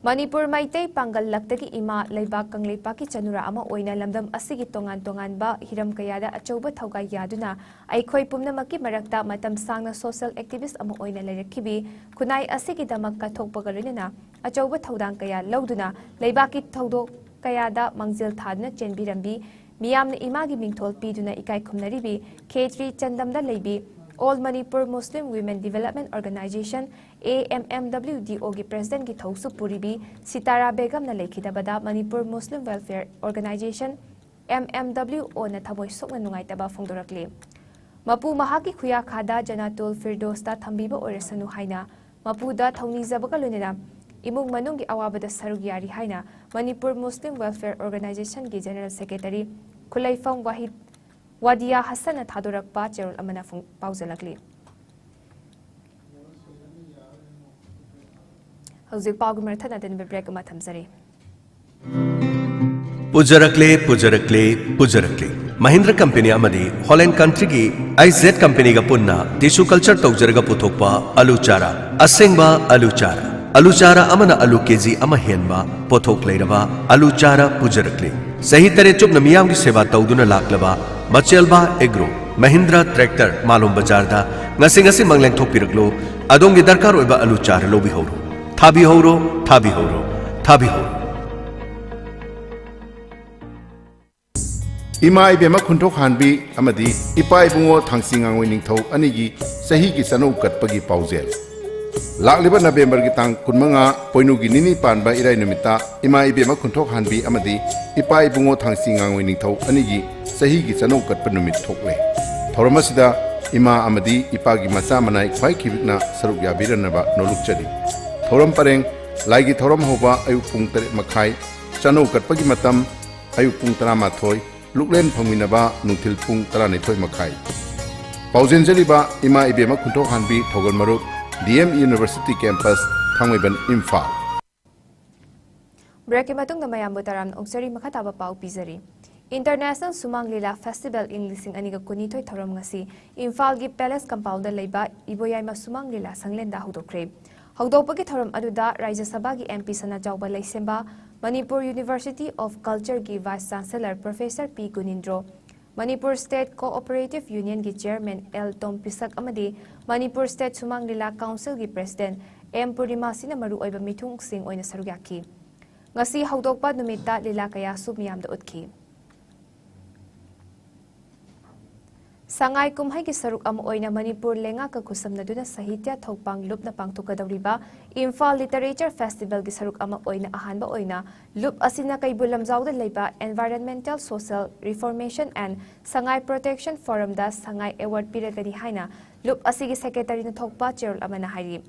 ꯃꯅꯤꯄꯨꯔ ꯃꯩꯇꯩ ꯄꯥꯡꯒꯜ ꯂꯛꯇꯒꯤ ꯏꯃꯥ ꯂꯩꯕꯥꯛ ꯀꯪꯂꯩꯄꯥꯛꯀꯤ ꯆꯅꯨꯔꯥ ꯑꯃ ꯑꯣꯏꯅ ꯂꯝꯗꯝ ꯑꯁꯤꯒꯤ ꯇꯣꯉꯥꯟ ꯇꯣꯉꯥꯟꯕ ꯍꯤꯔꯝ ꯀꯌꯥꯗ ꯑꯆꯧꯕ ꯊꯧꯒꯥꯏ ꯌꯥꯗꯨꯅ ꯑꯩꯈꯣꯏ ꯄꯨꯝꯅꯃꯛꯀꯤ ꯃꯔꯛꯇ ꯃꯇꯝ ꯁꯥꯡꯅ social activist ꯑꯃ ꯑꯣꯏꯅ ꯂꯩꯔꯛꯈꯤꯕꯤ ꯈꯨꯟꯅꯥꯏ ꯑꯁꯤꯒꯤꯗꯃꯛ ꯀꯠꯊꯣꯛꯄꯒ ꯂꯣꯏꯅꯅ ꯑꯆꯧꯕ ꯊꯧꯗꯥꯡ ꯀꯌꯥ ꯂꯧꯗꯨꯅ ꯂꯩꯕꯥꯛꯀꯤ ꯊꯧꯗꯣꯛ ꯀꯌꯥꯗ ꯃꯥꯡꯖꯤꯜ ꯊꯥꯗꯨꯅ ꯆꯦꯟꯕꯤꯔꯝꯕꯤ ꯃꯤꯌꯥꯝꯅ ꯏꯃꯥꯒꯤ ꯃꯤꯡꯊꯣꯜ ꯄꯤꯗꯨꯅ ꯏꯀꯥꯏ ꯈꯨꯝꯅꯔꯤꯕꯤ ꯈꯦꯇ꯭ꯔꯤ ꯆꯟꯗꯝꯗ ꯂꯩꯕꯤ All Manipur Muslim Women Development Organization, A M M W D O ꯒꯤ ꯄ꯭ꯔꯦꯁꯤꯗꯦꯟꯠꯀꯤ ꯊꯧꯁꯨ ꯄꯨꯔꯤꯕꯤ ꯁꯤꯇꯥꯔꯥ ꯕꯦꯒꯝꯅ ꯂꯩꯈꯤꯗꯕꯗ Manipur Muslim welfare organisation, M M W O ꯅ ꯊꯃꯣꯏ ꯁꯣꯛꯅ ꯅꯨꯡꯉꯥꯏꯇꯕ ꯐꯣꯡꯗꯣꯔꯛꯂꯤ꯫ ꯃꯄꯨ ꯃꯍꯥꯛꯀꯤ ꯈꯨꯌꯥꯈꯥꯗ ꯖꯅꯥꯇꯨꯜ ꯐꯤꯔꯗꯣꯁꯇ ꯊꯝꯕꯤꯕ ꯑꯣꯏꯔꯁꯅꯨ ꯍꯥꯏꯅ ꯃꯄꯨꯗ ꯊꯧꯅꯤꯖꯕꯒ ꯂꯣꯏꯅꯅ ꯏꯃꯨꯡ ꯃꯅꯨꯡꯒꯤ ꯑꯋꯥꯕꯗ ꯁꯔꯨꯛ ꯌꯥꯔꯤ ꯍꯥꯏꯅ Manipur Muslim welfare ꯑꯣꯔꯒꯅꯥꯏꯖꯦꯁꯟꯒꯤ general secretary ꯈꯨꯂꯩꯐꯝ ꯋꯥꯍꯤꯗ ꯋꯥꯗꯤꯌꯥ ꯍꯁꯟꯅ ꯊꯥꯗꯣꯔꯛꯄ ꯆꯦꯔꯣꯜ ꯑꯃꯅ ꯐꯣꯡ-, ꯄꯥꯎꯖꯦꯜꯂꯛꯂꯤ꯫ ꯍꯧꯖꯤꯛ ꯄꯥꯎꯒꯤ ꯃꯔꯛ ꯊꯠꯅꯗꯅꯕ ꯕ꯭ꯔꯦꯛ ꯑꯃ ꯊꯝꯖꯔꯤ꯫ ꯄꯨꯖꯔꯛꯂꯦ, ꯄꯨꯖꯔꯛꯂꯦ, ꯄꯨꯖꯔꯛꯂꯦ꯫ ꯃꯍꯤꯟꯗ꯭ꯔ ꯀꯝꯄꯦꯅꯤ ꯑꯃꯗꯤ ꯍꯣꯂꯦꯟ ꯀꯟꯇ꯭ꯔꯤꯒꯤ ꯑꯥꯏ ꯖꯦꯠ ꯀꯝꯄꯦꯅꯤꯒ ꯄꯨꯟꯅ ꯇꯤꯁꯨ ꯀꯜꯆꯔ ꯇꯧꯖꯔꯒ ꯄꯨꯊꯣꯛꯄ ꯑꯂꯨ ꯆꯥꯔꯥ, ꯑꯁꯦꯡꯕ ꯑꯂꯨ ꯆꯥꯔꯥ꯫ ꯑꯂꯨ ꯆꯥꯔꯥ ꯑꯃꯅ ꯑꯂꯨ ꯀꯦꯖꯤ ꯑꯃ ꯍꯦꯟꯕ ꯄꯣꯠꯊꯣꯛ ꯂꯩꯔꯕ ꯑꯂꯨ ꯆꯥꯔꯥ ꯄꯨꯖꯔꯛꯂꯦ꯫ ꯆꯍꯤ ꯇꯔꯦꯠ ꯆꯨꯞꯅ ꯃꯤꯌꯥꯝꯒꯤ ꯁꯦꯕꯥ ꯇꯧꯗꯨꯅ ꯂꯥꯛꯂꯕ ꯃꯆꯦꯜꯕꯥ ꯑꯦꯒ꯭ꯔꯣ, ꯃꯍꯤꯟꯗ꯭ꯔ ꯇ꯭ꯔꯦꯛꯇꯔ, ꯃꯥꯂꯣꯝ ꯕꯖꯥꯔꯗ ꯉꯁꯤ ꯉꯁꯤꯃꯛ ꯂꯦꯡꯊꯣꯛꯄꯤꯔꯛꯂꯣ꯫ ꯑꯗꯣꯝꯒꯤ ꯗꯔꯀꯥꯔ ꯑꯣꯏꯕ ꯑꯂꯨ ꯆꯥꯔꯥ ꯂꯧꯕꯤꯍꯧꯔꯣ, ꯊꯥꯕꯤꯍꯧꯔꯣ, ꯊꯥꯕꯤꯍꯧꯔꯣ, ꯊꯥꯕꯤꯍꯧꯔꯣ꯫ ꯏꯃꯥ ꯏꯕꯦꯝꯃ ꯈꯨꯟꯊꯣꯛ ꯍꯥꯟꯕꯤ ꯑꯃꯗꯤ ꯏꯄꯥ ꯏꯕꯨꯡꯉꯣ ꯊꯥꯡꯆꯤ ꯉꯥꯡꯉꯣꯏ ꯅꯤꯡꯊꯧ ꯑꯅꯤꯒꯤ ꯆꯍꯤꯒꯤ ꯆꯥꯅꯧ ꯀꯠꯄꯒꯤ ꯄꯥꯎꯖꯦꯜ꯫ ꯂꯥꯛꯂꯤꯕ ꯅꯕꯦꯝꯕꯔꯒꯤ ꯇꯥꯡ ꯀꯨꯟꯃꯉꯥ, ꯄꯣꯏꯅꯨꯒꯤ ꯅꯤꯅꯤ ꯄꯥꯟꯕ ꯏꯔꯥꯏ ꯅꯨꯃꯤꯠꯇ ꯏꯃꯥ ꯏꯕꯦꯝꯃ ꯈꯨꯟꯊꯣꯛ ꯍꯥꯟꯕꯤ ꯑꯃꯗꯤ ꯏꯄꯥ ꯏꯕꯨꯡꯉꯣ ꯊꯥꯡꯆꯤ ꯉꯥꯡꯉꯣꯏ ꯅꯤꯡꯊꯧ ꯑꯅꯤꯒꯤ ꯆꯍꯤꯒꯤ ꯆꯥꯅꯧ ꯀꯠꯄ ꯅꯨꯃꯤꯠ ꯊꯣꯛꯂꯦ꯫ ꯊꯧꯔꯝ ꯑꯁꯤꯗ ꯏꯃꯥ ꯑꯃꯗꯤ ꯏꯄꯥꯒꯤ ꯃꯆꯥ ꯃꯅꯥꯏ ꯈ꯭ꯋꯥꯏ ꯈꯤꯕꯤꯛꯅ ꯁꯔꯨꯛ ꯌꯥꯕꯤꯔꯅꯕ ꯅꯣꯂꯨꯛꯆꯔꯤ꯫ ꯊꯧꯔꯝ ꯄꯔꯦꯡ: ꯂꯥꯏꯒꯤ ꯊꯧꯔꯝ ꯍꯧꯕ ꯑꯌꯨꯛ ꯄꯨꯡ ꯇꯔꯦꯠ ꯃꯈꯥꯏ, ꯆꯥꯅꯧ ꯀꯠꯄꯒꯤ ꯃꯇꯝ ꯑꯌꯨꯛ ꯄꯨꯡ ꯇꯔꯥꯃꯥꯊꯣꯏ, ꯂꯨꯛꯂꯦꯟ ꯐꯪꯃꯤꯟꯅꯕ ꯅꯨꯡꯊꯤꯜ ꯄꯨꯡ ꯇꯔꯥꯅꯤꯊꯣꯏ ꯃꯈꯥꯏ꯫ ꯄꯥꯎꯖꯦꯟꯖꯔꯤꯕ ꯏꯃꯥ ꯏꯕꯦꯝꯃ ꯈꯨꯟꯊꯣꯛ ꯍꯥꯟꯕꯤ, ꯊꯧꯒꯜ ꯃꯔꯨꯞ, ꯗꯤ ꯑꯦꯝ ꯌꯨꯅꯤꯚꯔꯁꯤꯇꯤ ꯀꯦꯝꯄꯁ, ꯊꯥꯡꯃꯩꯕꯟ, ꯏꯝꯐꯥꯜ꯫ ꯕ꯭ꯔꯦꯛꯀꯤ ꯃꯇꯨꯡꯗ ꯃꯌꯥꯝꯕꯨ ꯇꯔꯥꯝꯅ ꯑꯣꯛꯆꯔꯤ꯫ ꯃꯈꯥ ꯇꯥꯕ ꯄꯥꯎ ꯄꯤꯖꯔꯤ꯫ ꯏꯟꯇꯔꯅꯦꯁꯅꯦꯜ ꯁꯨꯃꯥꯡ ꯂꯤꯂꯥ ꯐꯦꯁꯇꯤꯚꯦꯜ ꯏꯪ ꯂꯤꯁꯤꯡ ꯑꯅꯤꯒ ꯀꯨꯟꯅꯤꯊꯣꯏ ꯊꯧꯔꯝ ꯉꯁꯤ ꯏꯝꯐꯥꯜꯒꯤ ꯄꯦꯂꯦꯁ ꯀꯝꯄꯥꯎꯟꯗ ꯂꯩꯕ ꯏꯕꯣꯌꯥꯏꯃ ꯁꯨꯃꯥꯡ ꯂꯤꯂꯥ ꯁꯪꯂꯦꯟꯗ ꯍꯧꯗꯣꯛꯈ꯭ꯔꯦ꯫ ꯍꯧꯗꯣꯛꯄꯒꯤ ꯊꯧꯔꯝ ꯑꯗꯨꯗ ꯔꯥꯖ꯭ꯌ ꯁꯚꯥꯒꯤ M P Sanajaoba Leishemba, Manipur university of ꯀꯜꯆꯔꯒꯤ vice chancellor professor P Gunindro, Manipur state cooperative ꯌꯨꯅꯤꯌꯟꯒꯤ ꯆꯤꯌꯔꯃꯦꯟ ꯑꯦꯜ ꯇꯣꯝ ꯄꯤꯁꯛ ꯑꯃꯗꯤ ꯃꯅꯤꯄꯨꯔ ꯁ꯭ꯇꯦꯠ ꯁꯨꯃꯥꯡ ꯂꯤꯂꯥ ꯀꯥꯎꯟꯁꯤꯜꯒꯤ ꯄ꯭ꯔꯦꯁꯤꯗꯦꯟꯠ ꯑꯦꯝ ꯄꯨꯔꯅꯤꯃꯥꯁꯤꯅ ꯃꯔꯨꯑꯣꯏꯕ ꯃꯤꯊꯨꯡꯁꯤꯡ ꯑꯣꯏꯅ ꯁꯔꯨꯛ ꯌꯥꯈꯤ꯫ ꯉꯁꯤ ꯍꯧꯗꯣꯛꯄ ꯅꯨꯃꯤꯠꯇ ꯂꯤꯂꯥ ꯀꯌꯥꯁꯨ ꯃꯤꯌꯥꯝꯗ ꯎꯠꯈꯤ꯫ ꯁꯉꯥꯏ ꯀꯨꯝꯍꯩꯒꯤ ꯁꯔꯨꯛ ꯑꯃ ꯑꯣꯏꯅ ꯃꯅꯤꯄꯨꯔ ꯂꯩꯉꯥꯛꯀ ꯈꯨꯠꯁꯝꯅꯗꯨꯅ ꯁꯥꯍꯤꯇ꯭ꯌ ꯊꯧꯄꯥꯡ ꯂꯨꯞꯅ ꯄꯥꯡꯊꯣꯛꯀꯗꯧꯔꯤꯕ ꯏꯝꯐꯥꯜ ꯂꯤꯇꯔꯦꯆꯔ ꯐꯦꯁꯇꯤꯚꯦꯜꯒꯤ ꯁꯔꯨꯛ ꯑꯃ ꯑꯣꯏꯅ ꯑꯍꯥꯟꯕ ꯑꯣꯏꯅ ꯂꯨꯞ ꯑꯁꯤꯅ ꯀꯩꯕꯨꯜ ꯂꯝꯖꯥꯎꯗ ꯂꯩꯕ Environmental Social Reformation and Sangai Protection Forumꯗ ꯁꯉꯥꯏ ꯑꯦꯋꯥꯔꯗ ꯄꯤꯔꯒꯅꯤ ꯍꯥꯏꯅ ꯂꯨꯞ ꯑꯁꯤꯒꯤ ꯁꯦꯀ꯭ꯔꯦꯇꯔꯤꯅ ꯊꯣꯛꯄ ꯆꯦꯔꯣꯜ ꯑꯃꯅ ꯍꯥꯏꯔꯤ꯫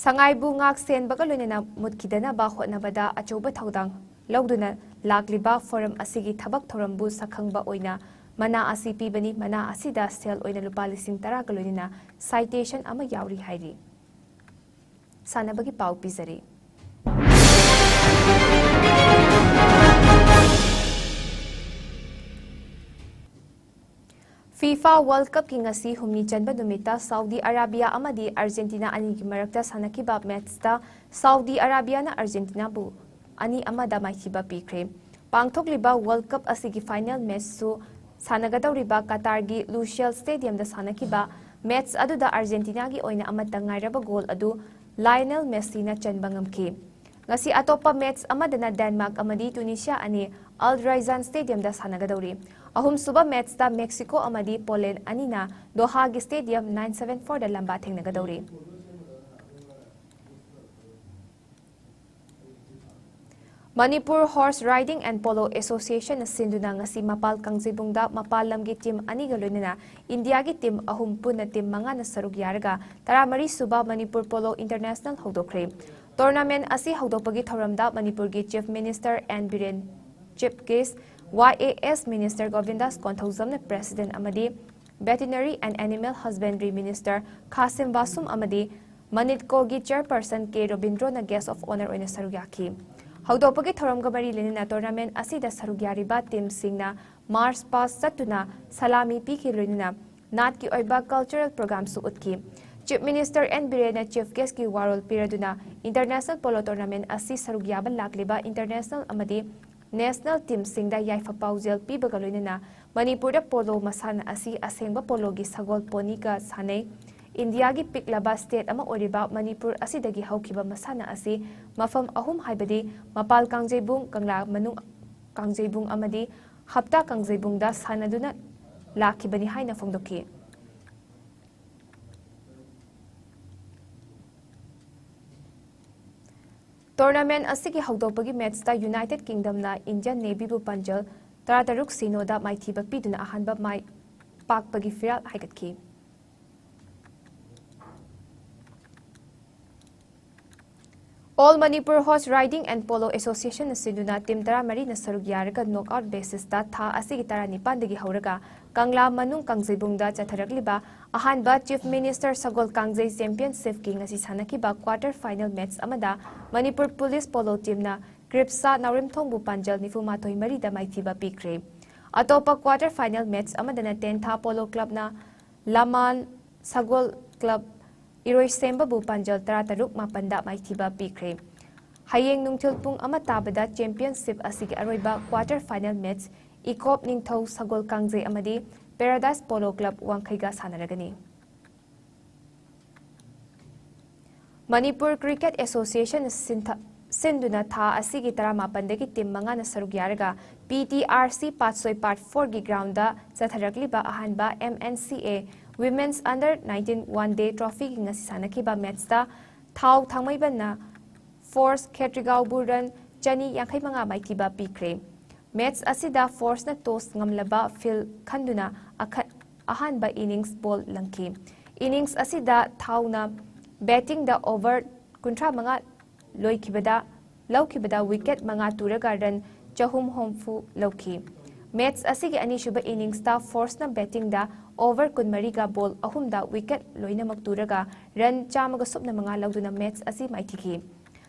ꯁꯉꯥꯏꯕꯨ ꯉꯥꯛ ꯁꯦꯟꯕꯒ ꯂꯣꯏꯅꯅ ꯃꯨꯠꯈꯤꯗꯅꯕ ꯍꯣꯠꯅꯕꯗ ꯑꯆꯧꯕ ꯊꯧꯗꯥꯡ ꯂꯧꯗꯨꯅ ꯂꯥꯛꯂꯤꯕ ꯐꯣꯔꯝ ꯑꯁꯤꯒꯤ ꯊꯕꯛ ꯊꯧꯔꯝꯕꯨ ꯁꯛꯈꯪꯕ ꯑꯣꯏꯅ ꯃꯅꯥ ꯑꯁꯤ ꯄꯤꯕꯅꯤ꯫ ꯃꯅꯥ ꯑꯁꯤꯗ ꯁꯦꯜ ꯑꯣꯏꯅ ꯂꯨꯄꯥ ꯂꯤꯁꯤꯡ ꯇꯔꯥꯒ ꯂꯣꯏꯅꯅ ꯁꯥꯏꯇꯦꯁꯟ ꯑꯃ ꯌꯥꯎꯔꯤ ꯍꯥꯏꯔꯤ꯫ ꯁꯥꯟꯅꯕꯒꯤ ꯄꯥꯎ ꯄꯤꯖꯔꯤ꯫ ꯐꯤꯐꯥ ꯋꯥꯔꯜꯗ ꯀꯞꯀꯤ ꯉꯁꯤ ꯍꯨꯝꯅꯤ ꯆꯟꯕ ꯅꯨꯃꯤꯠꯇ ꯁꯥꯎꯗꯤ ꯑꯔꯥꯕꯤꯌꯥ ꯑꯃꯗꯤ ꯑꯥꯔꯖꯦꯟꯇꯤꯅꯥ ꯑꯅꯤꯒꯤ ꯃꯔꯛꯇ ꯁꯥꯟꯅꯈꯤꯕ ꯃꯦꯠꯁꯇ ꯁꯥꯎꯗꯤ ꯑꯔꯥꯕꯤꯌꯥꯅ ꯑꯥꯔꯖꯦꯟꯇꯤꯅꯥꯕꯨ ꯑꯅꯤ ꯑꯃꯗ ꯃꯥꯏꯊꯤꯕ ꯄꯤꯈ꯭ꯔꯦ꯫ ꯄꯥꯡꯊꯣꯛꯂꯤꯕ ꯋꯥꯔꯜꯗ ꯀꯞ ꯑꯁꯤꯒꯤ ꯐꯥꯏꯅꯦꯜ ꯃꯦꯠꯁꯁꯨ ꯁꯥꯟꯅꯒꯗꯧꯔꯤꯕ ꯀꯇꯥꯔꯒꯤ ꯂꯨꯁꯦꯜ ꯁ꯭ꯇꯦꯗꯤꯌꯝꯗ ꯁꯥꯟꯅꯈꯤꯕ ꯃꯦꯠꯁ ꯑꯗꯨꯗ ꯑꯥꯔꯖꯦꯟꯇꯤꯅꯥꯒꯤ ꯑꯣꯏꯅ ꯑꯃꯠꯇ ꯉꯥꯏꯔꯕ ꯒꯣꯜ ꯑꯗꯨ ꯂꯥꯏꯑꯣꯅꯦꯜ ꯃꯦꯁꯤꯅ ꯆꯟꯕ ꯉꯝꯈꯤ꯫ ꯉꯁꯤ ꯑꯇꯣꯞꯄ ꯃꯦꯠꯁ ꯑꯃꯗꯅ ꯗꯦꯟꯃꯥꯔꯛ ꯑꯃꯗꯤ ꯇꯨꯅꯤꯁꯤꯌꯥ ꯑꯅꯤ ꯑꯜ ꯔꯥꯏꯖꯥꯟ ꯁ꯭ꯇꯦꯗꯤꯌꯝꯗ ꯁꯥꯟꯅꯒꯗꯧꯔꯤ꯫ ꯑꯍꯨꯝꯁꯨꯕ ꯃꯦꯠꯁꯇ ꯃꯦꯛꯁꯤꯀꯣ ꯑꯃꯗꯤ ꯄꯣꯂꯦꯟ ꯑꯅꯤꯅ ꯗꯣꯍꯥꯒꯤ ꯁ꯭ꯇꯦꯗꯤꯌꯝ ꯅꯥꯏꯟ ꯁꯚꯦꯟ ꯐꯣꯔꯗ ꯂꯝꯕꯥ ꯊꯦꯡꯅꯒꯗꯧꯔꯤ꯫ Manipur horse riding and polo ꯑꯦꯁꯣꯁꯤꯌꯦꯁꯟꯅ ꯁꯤꯟꯗꯨꯅ ꯉꯁꯤ ꯃꯄꯥꯜ ꯀꯥꯡꯖꯩꯕꯨꯡꯗ ꯃꯄꯥꯜ ꯂꯝꯒꯤ ꯇꯤꯝ ꯑꯅꯤꯒ ꯂꯣꯏꯅꯅ ꯏꯟꯗꯤꯌꯥꯒꯤ ꯇꯤꯝ ꯑꯍꯨꯝ, ꯄꯨꯟꯅ ꯇꯤꯝ ꯃꯉꯥꯅ ꯁꯔꯨꯛ ꯌꯥꯔꯒ ꯇꯔꯥꯃꯔꯤ ꯁꯨꯕ ꯃꯅꯤꯄꯨꯔ ꯄꯣꯂꯣ ꯏꯟꯇꯔꯅꯦꯁꯅꯦꯜ ꯍꯧꯗꯣꯛꯈ꯭ꯔꯦ꯫ ꯇꯣꯔꯅꯥꯃꯦꯟ ꯑꯁꯤ ꯍꯧꯗꯣꯛꯄꯒꯤ ꯊꯧꯔꯝꯗ ꯃꯅꯤꯄꯨꯔꯒꯤ chief minister N Biren, chief guest, Y A S minister Gobindas ꯀꯣꯟꯊꯧꯖꯝꯅ ꯄ꯭ꯔꯦꯁꯤꯗꯦꯟꯠ ꯑꯃꯗꯤ veterinary and animal husbandry minister Khashim Vashum ꯑꯃꯗꯤ ꯃꯅꯤꯠꯀꯣꯒꯤ ꯆꯤꯌꯔꯄꯔꯁꯟ ꯀꯦ ꯔꯣꯕꯤꯟꯗ꯭ꯔꯣꯅ ꯒꯦꯁ ꯑꯣꯐ ꯑꯣꯅꯔ ꯑꯣꯏꯅ ꯁꯔꯨꯛ ꯌꯥꯈꯤ꯫ ꯍꯧꯗꯣꯛꯄꯒꯤ ꯊꯧꯔꯝꯒ ꯃꯔꯤ ꯂꯩꯅꯅ ꯇꯣꯔꯅꯥꯃꯦꯟ ꯑꯁꯤꯗ ꯁꯔꯨꯛ ꯌꯥꯔꯤꯕ ꯇꯤꯝꯁꯤꯡꯅ ꯃꯥꯔꯆ ꯄꯥꯁ ꯆꯠꯇꯨꯅ ꯁꯂꯥꯃꯤ ꯄꯤꯈꯤ, ꯂꯣꯏꯅꯅ ꯅꯥꯠꯀꯤ ꯑꯣꯏꯕ ꯀꯜꯆꯔꯦꯜ ꯄ꯭ꯔꯣꯒ꯭ꯔꯥꯝꯁꯨ ꯎꯠꯈꯤ꯫ ꯆꯤꯐ ꯃꯤꯅꯤꯁꯇꯔ ꯑꯦꯟ ꯕꯤꯔꯦꯟꯅ ꯆꯤꯐ ꯒꯦꯁꯀꯤ ꯋꯥꯔꯣꯜ ꯄꯤꯔꯗꯨꯅ ꯏꯟꯇꯔꯅꯦꯁꯅꯦꯜ ꯄꯣꯂꯣ ꯇꯣꯔꯅꯥꯃꯦꯟ ꯑꯁꯤ ꯁꯔꯨꯛ ꯌꯥꯕ ꯂꯥꯛꯂꯤꯕ ꯏꯟꯇꯔꯅꯦꯁꯅꯦꯜ ꯑꯃꯗꯤ ꯅꯦꯁꯅꯦꯜ ꯇꯤꯝꯁꯤꯡꯗ ꯌꯥꯏꯐ ꯄꯥꯎꯖꯦꯜ ꯄꯤꯕꯒ ꯂꯣꯏꯅꯅ ꯃꯅꯤꯄꯨꯔꯗ ꯄꯣꯂꯣ ꯃꯁꯥꯟꯅ ꯑꯁꯤ ꯑꯁꯦꯡꯕ ꯄꯣꯂꯣꯒꯤ ꯁꯒꯣꯜ ꯄꯣꯅꯤꯒ ꯁꯥꯟꯅꯩ꯫ ꯏꯟꯗꯤꯌꯥꯒꯤ ꯄꯤꯛꯂꯕ ꯁ꯭ꯇꯦꯠ ꯑꯃ ꯑꯣꯏꯔꯤꯕ ꯃꯅꯤꯄꯨꯔ ꯑꯁꯤꯗꯒꯤ ꯍꯧꯈꯤꯕ ꯃꯁꯥꯟꯅ ꯑꯁꯤ ꯃꯐꯝ ꯑꯍꯨꯝ, ꯍꯥꯏꯕꯗꯤ ꯃꯄꯥꯜ ꯀꯥꯡꯖꯩꯕꯨꯡ, ꯀꯪꯂꯥ ꯃꯅꯨꯡ ꯀꯥꯡꯖꯩꯕꯨꯡ ꯑꯃꯗꯤ ꯍꯞꯇꯥ ꯀꯥꯡꯖꯩꯕꯨꯡꯗ ꯁꯥꯟꯅꯗꯨꯅ ꯂꯥꯛꯈꯤꯕꯅꯤ ꯍꯥꯏꯅ ꯐꯣꯡꯗꯣꯛꯈꯤ꯫ Tournament ꯑꯁꯤꯒꯤ ꯍꯧꯗꯣꯛꯄꯒꯤ matchꯇ United Kingdomꯅ Indian Navyꯕꯨ ꯄꯥꯟꯖꯜ ꯇꯔꯥꯇꯔꯨꯛ ꯁꯤꯅꯣꯗ ꯃꯥꯏꯊꯤꯕ ꯄꯤꯗꯨꯅ ꯑꯍꯥꯟꯕ ꯃꯥꯏ ꯄꯥꯛꯄꯒꯤ ꯐꯤꯔꯥꯜ ꯍꯥꯏꯒꯠꯈꯤ꯫ All Manipur Horse Riding and Polo Associationꯅ ꯁꯤꯟꯗꯨꯅ team ꯇꯔꯥꯃꯔꯤꯅ ꯁꯔꯨꯛ ꯌꯥꯔꯒ knockout basisꯇ ꯊꯥ ꯑꯁꯤꯒꯤ ꯇꯔꯥꯅꯤꯄꯥꯟꯗꯒꯤ ꯍꯧꯔꯒ ꯀꯪꯂꯥ ꯃꯅꯨꯡ ꯀꯥꯡꯖꯩꯕꯨꯡꯗ ꯆꯠꯊꯔꯛꯂꯤꯕ ꯑꯍꯥꯟꯕ Chief Minister ꯁꯒꯣꯜ ꯀꯥꯡꯖꯩ Championshipꯀꯤ ꯉꯁꯤ ꯁꯥꯟꯅꯈꯤꯕ quarter final match ꯑꯃꯗ ꯃꯅꯤꯄꯨꯔ Police Polo teamꯅ ꯀ꯭ꯔꯤꯞꯁꯥ ꯅꯥꯎꯔꯦꯝꯊꯣꯡꯕꯨ ꯄꯥꯟꯖꯜ ꯅꯤꯐꯨ ꯃꯥꯊꯣꯏ ꯃꯔꯤꯗ ꯃꯥꯏꯊꯤꯕ ꯄꯤꯈ꯭ꯔꯦ꯫ ꯑꯇꯣꯞꯄ quarter final match ꯑꯃꯗꯅ ꯇꯦꯟꯊꯥ Polo Clubꯅ ꯂꯃꯥꯟ ꯁꯒꯣꯜ Club ꯏꯔꯣꯏꯁꯦꯝꯕꯕꯨ ꯄꯥꯟꯖꯜ ꯇꯔꯥꯇꯔꯨꯛ ꯃꯥꯄꯟꯗ ꯃꯥꯏꯊꯤꯕ ꯄꯤꯈ꯭ꯔꯦ꯫ ꯍꯌꯦꯡ ꯅꯨꯡꯊꯤꯜ ꯄꯨꯡ ꯑꯃ ꯇꯥꯕꯗ championship ꯑꯁꯤꯒꯤ ꯑꯔꯣꯏꯕ quarter final match ꯏꯀꯣꯞ ꯅꯤꯡꯊꯧ ꯁꯒꯣꯜ ꯀꯥꯡꯖꯩ ꯑꯃꯗꯤ Paradise Polo Club ꯋꯥꯡꯈꯩꯒ ꯁꯥꯟꯅꯔꯒꯅꯤ꯫ Manipur Cricket Association ꯁꯤꯟꯊ-, ꯁꯤꯟꯗꯨꯅ ꯊꯥ ꯑꯁꯤꯒꯤ ꯇꯔꯥꯃꯥꯄꯟꯗꯒꯤ team ꯃꯉꯥꯅ ꯁꯔꯨꯛ ꯌꯥꯔꯒ P T R C ꯄꯥꯠꯁꯣꯏ Part fourꯒꯤ groundꯗ ꯆꯠꯊꯔꯛꯂꯤꯕ ꯑꯍꯥꯟꯕ M N C A Women's Under nineteen One Day Trophyꯒꯤ ꯉꯁꯤ ꯁꯥꯟꯅꯈꯤꯕ matchꯇ ꯊꯥꯎ ꯊꯥꯡꯃꯩꯕꯟꯅ Force ꯈꯦꯇ꯭ꯔꯤꯒꯥꯎꯕꯨ run ꯆꯅꯤ ꯌꯥꯡꯈꯩ ꯃꯉꯥ ꯃꯥꯏꯊꯤꯕ ꯄꯤꯈ꯭ꯔꯦ꯫ Match ꯑꯁꯤꯗ Forceꯅ toss ꯉꯝꯂꯕ field ꯈꯟꯗꯨꯅ ꯑꯈ-, ꯑꯍꯥꯟꯕ innings ball ꯂꯪꯈꯤ꯫ Innings ꯑꯁꯤꯗ ꯊꯥꯎꯅ battingꯗ over ꯀꯨꯟꯊ꯭ꯔꯥ ꯃꯉꯥ ꯂꯣꯏꯈꯤꯕꯗ, ꯂꯧꯈꯤꯕꯗ wicket ꯃꯉꯥ ꯇꯨꯔꯒ run ꯆꯍꯨꯝ ꯍꯨꯝꯐꯨ ꯂꯧꯈꯤ꯫ Match ꯑꯁꯤꯒꯤ ꯑꯅꯤꯁꯨꯕ inningsꯇ Forceꯅ battingꯗ over ꯀꯨꯟꯃꯔꯤꯒ ball ꯑꯍꯨꯝꯗ wicket ꯂꯣꯏꯅꯃꯛ ꯇꯨꯔꯒ run ꯆꯥꯝꯃꯒ ꯁꯨꯞꯅ ꯃꯉꯥ ꯂꯧꯗꯨꯅ match ꯑꯁꯤ ꯃꯥꯏꯊꯤꯈꯤ꯫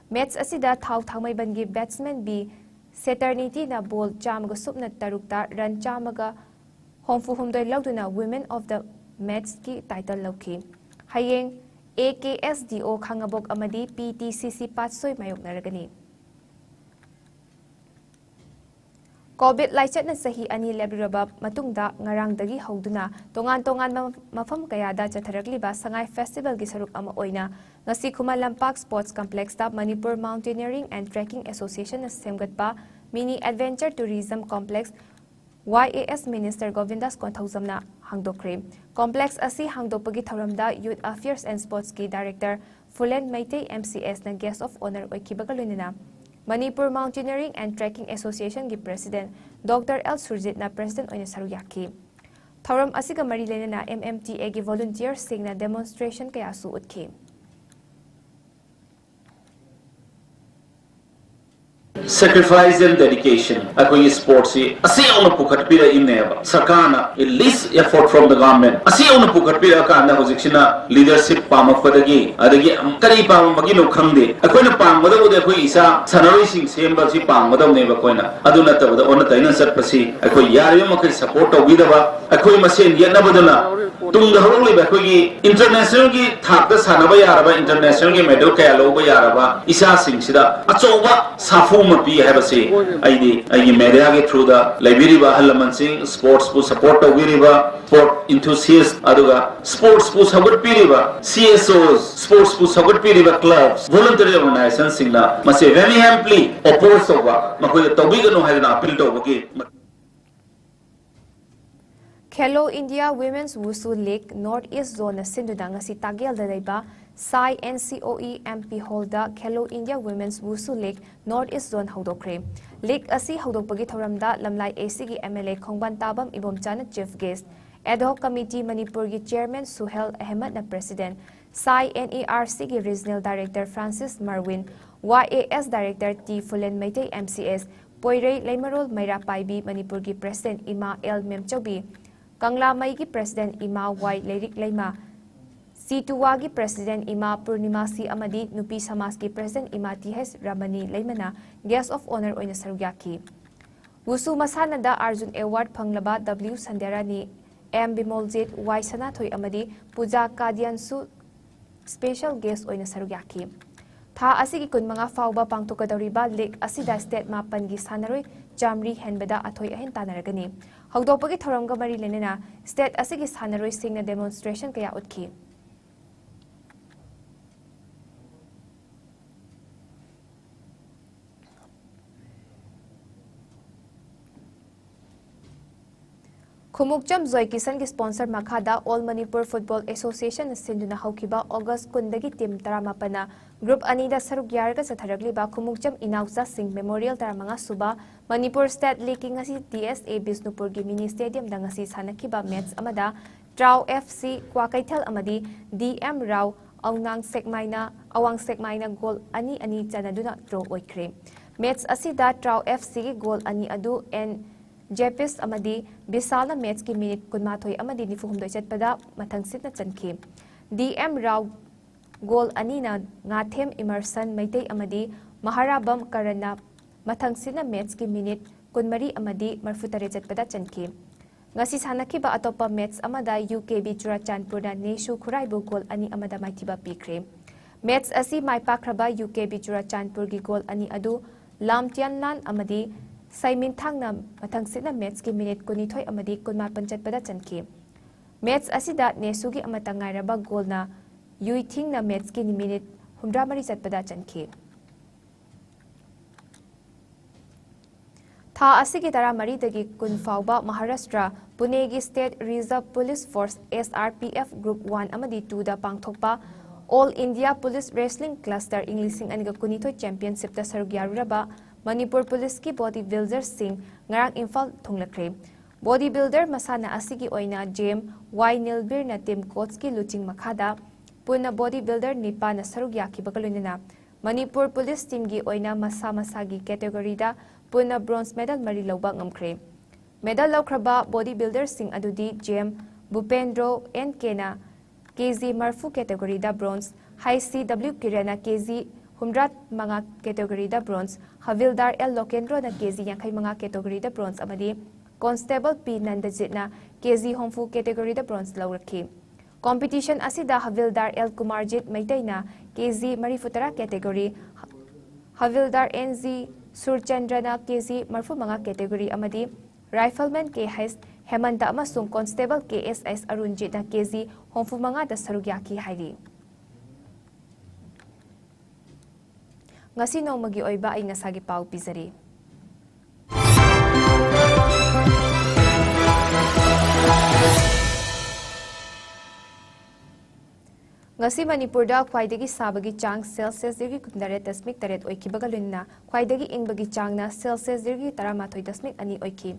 Match ꯑꯁꯤꯗ ꯊꯥꯎ ꯊꯥꯡꯃꯩꯕꯟꯒꯤ batsman B Saturnityꯅ ball ꯆꯥꯝꯃꯒ ꯁꯨꯞꯅ ꯇꯔꯨꯛꯇ run ꯆꯥꯝꯃꯒ ꯍꯨꯝꯐꯨ ꯍꯨꯝꯗꯣꯏ ꯂꯧꯗꯨꯅ Women of the Matchꯀꯤ title ꯂꯧꯈꯤ꯫ ꯍꯌꯦꯡ A K S D O ꯈꯥꯉꯕꯣꯛ ꯑꯃꯗꯤ P T C C ꯄꯥꯠꯁꯣꯏ ꯃꯥꯌꯣꯛꯅꯔꯒꯅꯤ꯫ COVID ꯂꯥꯏꯆꯠꯅ ꯆꯍꯤ ꯑꯅꯤ ꯂꯦꯞꯂꯨꯔꯕ ꯃꯇꯨꯡꯗ ꯉꯔꯥꯡꯗꯒꯤ ꯍꯧꯗꯨꯅ ꯇꯣꯉꯥꯟ ꯇꯣꯉꯥꯟꯕ ꯃꯐꯝ ꯀꯌꯥꯗ ꯆꯠꯊꯔꯛꯂꯤꯕ ꯁꯉꯥꯏ festivalꯒꯤ ꯁꯔꯨꯛ ꯑꯃ ꯑꯣꯏꯅ ꯉꯁꯤ Khuman Lampak Sports Complexꯇ Manipur Mountaineering and Trekking Associationꯅ ꯁꯦꯝꯒꯠꯄ Mini Adventure Tourism Complex Y A S Minister Govindas Konthoujamna ꯍꯥꯡꯗꯣꯛꯈ꯭ꯔꯦ꯫ Complex ꯑꯁꯤ ꯍꯥꯡꯗꯣꯛꯄꯒꯤ ꯊꯧꯔꯝꯗ Youth Affairs and Sportsꯀꯤ Director ꯐꯨꯂꯦꯟ Meitei M C Sꯅ Guest of Honour ꯑꯣꯏꯈꯤꯕꯒ ꯂꯣꯏꯅꯅ Manipur Mountaineering and Trekking Associationꯒꯤ President Doctor L ꯁꯨꯔꯖꯤꯠꯅ President ꯑꯣꯏꯅ ꯁꯔꯨꯛ ꯌꯥꯈꯤ꯫ ꯊꯧꯔꯝ ꯑꯁꯤꯒ ꯃꯔꯤ ꯂꯩꯅꯅ M M T Aꯒꯤ volunteersꯁꯤꯡꯅ demonstration ꯀꯌꯥꯁꯨ ꯎꯠꯈꯤ꯫ Sacrifice and dedication ꯑꯩꯈꯣꯏꯒꯤ sportsꯁꯤ ꯑꯁꯤ ꯌꯧꯅ ꯄꯨꯈꯠꯄꯤꯔꯛꯏꯅꯦꯕ꯫ ꯁꯔꯀꯥꯔꯅ least effort from the government ꯑꯁꯤ ꯌꯧꯅ ꯄꯨꯈꯠꯄꯤꯔꯛꯑꯀꯥꯟꯗ ꯍꯧꯖꯤꯛꯁꯤꯅ leadership ꯄꯥꯝꯃꯛꯄꯗꯒꯤ ꯑꯗꯒꯤ ꯀꯔꯤ ꯄꯥꯝꯃꯝꯕꯒꯤꯅꯣ ꯈꯪꯗꯦ꯫ ꯑꯩꯈꯣꯏꯅ ꯄꯥꯝꯒꯗꯕꯗꯤ ꯑꯩꯈꯣꯏ ꯏꯆꯥ ꯁꯥꯟꯅꯔꯣꯏꯁꯤꯡ ꯁꯦꯝꯕ ꯑꯁꯤ ꯄꯥꯝꯒꯗꯕꯅꯦꯕ ꯑꯩꯈꯣꯏꯅ꯫ ꯑꯗꯨ ꯅꯠꯇꯕꯗ ꯑꯣꯟꯅ ꯇꯩꯅ ꯆꯠꯄꯁꯤ ꯑꯩꯈꯣꯏ ꯌꯥꯔꯤꯕ ꯃꯈꯩ support ꯇꯧꯕꯤꯗꯕ, ꯑꯩꯈꯣꯏ ꯃꯁꯦꯟ ꯌꯦꯠꯅꯕꯗꯨꯅ ꯇꯨꯡꯗ ꯍꯧꯔꯛꯂꯤꯕ ꯑꯩꯈꯣꯏꯒꯤ internationalꯒꯤ ꯊꯥꯛꯇ ꯁꯥꯟꯅꯕ ꯌꯥꯔꯕ, internationalꯒꯤ medal ꯀꯌꯥ ꯂꯧꯕ ꯌꯥꯔꯕ ꯏꯆꯥꯁꯤꯡꯁꯤꯗ ꯑꯆꯧꯕ ꯁꯥꯐꯨ ꯑꯃ ꯄꯤ ꯍꯥꯏꯕꯁꯤ ꯑꯩꯗꯤ ꯑꯩꯒꯤ mediaꯒꯤ throughꯗ ꯂꯩꯕꯤꯔꯤꯕ ꯑꯍꯜ ꯂꯃꯟꯁꯤꯡ, sportsꯄꯨ support ꯇꯧꯕꯤꯔꯤꯕ sport enthusiast, ꯑꯗꯨꯒ sportsꯄꯨ ꯁꯧꯒꯠꯄꯤꯔꯤꯕ C S Os, sportsꯄꯨ ꯁꯧꯒꯠꯄꯤꯔꯤꯕ clubs, voluntary organizationꯁꯤꯡꯅ ꯃꯁꯤ vehemently oppose ꯇꯧꯕ, ꯃꯈꯣꯏꯗ ꯇꯧꯕꯤꯒꯅꯨ ꯍꯥꯏꯗꯅ appeal ꯇꯧꯕꯒꯤ Khelo India Women's Wushu League North East Zoneꯅ ꯁꯤꯟꯗꯨꯅ ꯉꯁꯤ ꯇꯥꯒꯦꯜꯗ ꯂꯩꯕ ꯁꯥꯏ N C O E M P Hallꯗ Khelo India Women's Wushu League North East Zone ꯍꯧꯗꯣꯛꯈ꯭ꯔꯦ꯫ League ꯑꯁꯤ ꯍꯧꯗꯣꯛꯄꯒꯤ ꯊꯧꯔꯝꯗ ꯂꯝꯂꯥꯏ ACꯒꯤ M L A ꯈꯣꯡꯕꯥꯟ ꯇꯥꯕꯝ ꯏꯕꯣꯝꯆꯥꯅ chief guest, ad hoc committee ꯃꯅꯤꯄꯨꯔꯒꯤ chairman Suhel ꯑꯍꯃꯗꯅ president, ꯁꯥꯏ N E R Cꯒꯤ regional director Francis Marwin, Y A S director T ꯐꯨꯂꯦꯟ Meitei M C S, ꯄꯣꯏꯔꯩ ꯂꯩꯃꯔꯣꯜ ꯃꯩꯔꯥ ꯄꯥꯏꯕꯤ ꯃꯅꯤꯄꯨꯔꯒꯤ president ꯏꯃꯥ L ꯃꯦꯝꯆꯧꯕꯤ, ꯀꯪꯂꯥꯃꯩꯒꯤ president ꯏꯃꯥ Y ꯂꯩꯔꯤꯛ ꯂꯩꯃ, ꯁꯤꯇꯨꯋꯥꯒꯤ president ꯏꯃꯥ ꯄꯨꯔꯅꯤꯃꯥ ꯁꯤ ꯑꯃꯗꯤ ꯅꯨꯄꯤ ꯁꯃꯥꯖꯀꯤ president ꯏꯃꯥ T H ꯔꯃꯅꯤ ꯂꯩꯃꯅ guest of honour ꯑꯣꯏꯅ ꯁꯔꯨꯛ ꯌꯥꯈꯤ꯫ ꯋꯨꯁꯨ ꯃꯁꯥꯟꯅꯗ Arjun Award ꯐꯪꯂꯕ W ꯁꯟꯙ꯭ꯌꯥꯔꯥꯅꯤ, M ꯕꯤꯃꯣꯜꯖꯤꯠ, Y ꯁꯅꯥꯊꯣꯏ ꯑꯃꯗꯤ ꯄꯨꯖꯥ ꯀꯥꯗꯤꯌꯥꯟꯁꯨ special guest ꯑꯣꯏꯅ ꯁꯔꯨꯛ ꯌꯥꯈꯤ꯫ ꯊꯥ ꯑꯁꯤꯒꯤ ꯀꯨꯟꯃꯉꯥ ꯐꯥꯎꯕ ꯄꯥꯡꯊꯣꯛꯀꯗꯧꯔꯤꯕ league ꯑꯁꯤꯗ state ꯃꯥꯄꯟꯒꯤ ꯁꯥꯟꯅꯔꯣꯏ ꯆꯥꯃꯔꯤ ꯍꯦꯟꯕꯗ ꯑꯊꯣꯏ ꯑꯍꯦꯟ ꯇꯥꯟꯅꯔꯒꯅꯤ꯫ ꯍꯧꯗꯣꯛꯄꯒꯤ ꯊꯧꯔꯝꯒ ꯃꯔꯤ ꯂꯩꯅꯅ state ꯑꯁꯤꯒꯤ ꯁꯥꯟꯅꯔꯣꯏꯁꯤꯡꯅ demonstration ꯀꯌꯥ ꯎꯠꯈꯤ꯫ ꯈꯨꯃꯨꯛꯆꯝ ꯖꯣꯏ ꯀꯤꯁꯟꯒꯤ sponsor ꯃꯈꯥꯗ All Manipur Football Association ꯅ ꯁꯤꯟꯗꯨꯅ ꯍꯧꯈꯤꯕ August ꯀꯨꯟꯗꯒꯤ team ꯇꯔꯥꯃꯥꯄꯟꯅ group ꯑꯅꯤꯗ ꯁꯔꯨꯛ ꯌꯥꯔꯒ ꯆꯠꯊꯔꯛꯂꯤꯕ ꯈꯨꯃꯨꯛꯆꯝ ꯏꯅꯥꯎꯆꯥꯁꯤꯡ Memorial ꯇꯔꯥꯃꯉꯥ ꯁꯨꯕ Manipur State League ꯀꯤ ꯉꯁꯤ T S A ꯕꯤꯁꯅꯨꯄꯨꯔꯒꯤ mini stadium ꯗ ꯉꯁꯤ ꯁꯥꯟꯅꯈꯤꯕ match ꯑꯃꯗ ꯇ꯭ꯔꯥꯎ F C ꯀ꯭ꯋꯥꯀꯩꯊꯦꯜ ꯑꯃꯗꯤ D M ꯔꯥꯎ ꯑꯋꯥꯡ ꯁꯦꯛꯃꯥꯏꯅ, ꯑꯋꯥꯡ ꯁꯦꯛꯃꯥꯏꯅ goal ꯑꯅꯤ ꯑꯅꯤ ꯆꯟꯅꯗꯨꯅ draw ꯑꯣꯏꯈ꯭ꯔꯦ꯫ Match ꯑꯁꯤꯗ ꯇ꯭ꯔꯥꯎ F C ꯒꯤ goal ꯑꯅꯤ ꯑꯗꯨ N ꯖꯦꯄꯤꯁ ꯑꯃꯗꯤ ꯕꯤꯁꯥꯜꯅ match ꯀꯤ minute ꯀꯨꯟꯃꯥꯊꯣꯏ ꯑꯃꯗꯤ ꯅꯤꯐꯨꯍꯨꯝꯗꯣꯏ ꯆꯠꯄꯗ ꯃꯊꯪꯁꯤꯠꯅ ꯆꯟꯈꯤ꯫ D M ꯔꯥꯎ goal ꯑꯅꯤꯅ ꯉꯥꯊꯦꯝ ꯏꯃꯔꯁꯟ ꯃꯩꯇꯩ ꯑꯃꯗꯤ ꯃꯍꯥꯔꯥꯕꯝ ꯀꯔꯟꯅ ꯃꯊꯪꯁꯤꯠꯅ match ꯀꯤ minute ꯀꯨꯟꯃꯔꯤ ꯑꯃꯗꯤ ꯃꯔꯤꯐꯨꯇꯔꯦꯠ ꯆꯠꯄꯗ ꯆꯟꯈꯤ꯫ ꯉꯁꯤ ꯁꯥꯟꯅꯈꯤꯕ ꯑꯇꯣꯞꯄ match ꯑꯃꯗ U K B ꯆꯨꯔꯥꯆꯥꯟꯄꯨꯔꯅ ꯅꯦꯁꯨ ꯈꯨꯔꯥꯏꯕꯨ goal ꯑꯅꯤ ꯑꯃꯗ ꯃꯥꯏꯊꯤꯕ ꯄꯤꯈ꯭ꯔꯦ꯫ Match ꯑꯁꯤ ꯃꯥꯏ ꯄꯥꯛꯈ꯭ꯔꯕ U K B ꯆꯨꯔꯥꯆꯥꯟꯄꯨꯔꯒꯤ goal ꯑꯅꯤ ꯑꯗꯨ ꯂꯥꯝ ꯇꯤꯌꯥꯟꯂꯥꯟ ꯑꯃꯗꯤ ꯁꯩꯃꯤꯟꯊꯥꯡꯅ ꯃꯊꯪꯁꯤꯠꯅ match ꯀꯤ minute ꯀꯨꯟꯅꯤꯊꯣꯏ ꯑꯃꯗꯤ ꯀꯨꯟꯃꯥꯄꯟ ꯆꯠꯄꯗ ꯆꯟꯈꯤ꯫ Match ꯑꯁꯤꯗ ꯅꯦꯁꯨꯒꯤ ꯑꯃꯠꯇ ꯉꯥꯏꯔꯕ goal ꯅ ꯌꯨꯏꯊꯤꯡꯅ match ꯀꯤ minute ꯍꯨꯝꯗ꯭ꯔꯥꯃꯔꯤ ꯆꯠꯄꯗ ꯆꯟꯈꯤ꯫ ꯊꯥ ꯑꯁꯤꯒꯤ ꯇꯔꯥꯃꯔꯤꯗꯒꯤ ꯀꯨꯟ ꯐꯥꯎꯕ Maharashtra ꯄꯨꯅꯦꯒꯤ State Reserve Police Force, S R P F, Group one ꯑꯃꯗꯤ two ꯗ ꯄꯥꯡꯊꯣꯛꯄ All India Police Wrestling Cluster ꯏꯪ ꯂꯤꯁꯤꯡ ꯑꯅꯤꯒ ꯀꯨꯟꯅꯤꯊꯣꯏ championship ꯇ ꯁꯔꯨꯛ ꯌꯥꯔꯨꯔꯕ ꯃꯅꯤꯄꯨꯔ police ꯀꯤ body builder ꯁꯤꯡ ꯉꯔꯥꯡ ꯏꯝꯐꯥꯜ ꯊꯨꯡꯂꯈ꯭ꯔꯦ꯫ Body builder ꯃꯁꯥꯟꯅ ꯑꯁꯤꯒꯤ ꯑꯣꯏꯅ J M Y ꯅꯤꯜꯕꯤꯔꯅ team coach ꯀꯤ ꯂꯨꯆꯤꯡ ꯃꯈꯥꯗ ꯄꯨꯟꯅ body builder ꯅꯤꯄꯥꯟꯅ ꯁꯔꯨꯛ ꯌꯥꯈꯤꯕꯒ ꯂꯣꯏꯅꯅ ꯃꯅꯤꯄꯨꯔ police team ꯒꯤ ꯑꯣꯏꯅ ꯃꯁꯥ ꯃꯁꯥꯒꯤ category ꯗ ꯄꯨꯟꯅ bronze medal ꯃꯔꯤ ꯂꯧꯕ ꯉꯝꯈ꯭ꯔꯦ꯫ Medal ꯂꯧꯈ꯭ꯔꯕ body builder ꯁꯤꯡ ꯑꯗꯨꯗꯤ J M ꯚꯨꯄꯦꯟꯗ꯭ꯔꯣ N K ꯅ K G ꯃꯔꯤꯐꯨ category ꯗ bronze, H C W ꯀꯤꯔꯟꯅ K G ꯍꯨꯝꯗ꯭ꯔꯥ ꯃꯉꯥ category ꯗ bronze, ꯍꯕꯤꯜꯗꯥꯔ L ꯂꯣꯀꯦꯟꯗ꯭ꯔꯣꯅ K G ꯌꯥꯡꯈꯩ ꯃꯉꯥ category ꯗ bronze ꯑꯃꯗꯤ Constable P ꯅꯟꯗꯖꯤꯠꯅ K G ꯍꯨꯝꯐꯨ category ꯗ bronze ꯂꯧꯔꯛꯈꯤ꯫ Competition ꯑꯁꯤꯗ ꯍꯕꯤꯜꯗꯥꯔ L Kumarjit ꯃꯩꯇꯩꯅ K G ꯃꯔꯤꯐꯨꯇꯔꯥ category, ꯍꯕꯤꯜꯗꯥꯔ N G ꯁꯨꯔꯆꯟꯗ꯭ꯔꯅ K G ꯃꯔꯤꯐꯨꯃꯉꯥ category ꯑꯃꯗꯤ Rifleman K H ꯍꯦꯃꯟꯇ ꯑꯃꯁꯨꯡ Constable K S S ꯑꯔꯨꯟꯖꯤꯠꯅ K G ꯍꯨꯝꯐꯨꯃꯉꯥꯗ ꯁꯔꯨꯛ ꯌꯥꯈꯤ ꯍꯥꯏꯔꯤ꯫ ꯉꯁꯤ ꯅꯣꯡꯃꯒꯤ ꯑꯣꯏꯕ ꯑꯏꯪ ꯑꯁꯥꯒꯤ ꯄꯥꯎ ꯄꯤꯖꯔꯤ꯫ ꯉꯁꯤ ꯃꯅꯤꯄꯨꯔꯗ ꯈ꯭ꯋꯥꯏꯗꯒꯤ ꯁꯥꯕꯒꯤ ꯆꯥꯡ ꯁꯦꯜꯁꯤꯌꯁ ꯗꯤꯒ꯭ꯔꯤ ꯀꯨꯟꯇꯔꯦꯠ ꯗꯁꯃꯤꯛ ꯇꯔꯦꯠ ꯑꯣꯏꯈꯤꯕꯒ ꯂꯣꯏꯅꯅ ꯈ꯭ꯋꯥꯏꯗꯒꯤ ꯏꯪꯕꯒꯤ ꯆꯥꯡꯅ ꯁꯦꯜꯁꯤꯌꯁ ꯗꯤꯒ꯭ꯔꯤ ꯇꯔꯥꯃꯥꯊꯣꯏ ꯗꯁꯃꯤꯛ ꯑꯅꯤ ꯑꯣꯏꯈꯤ꯫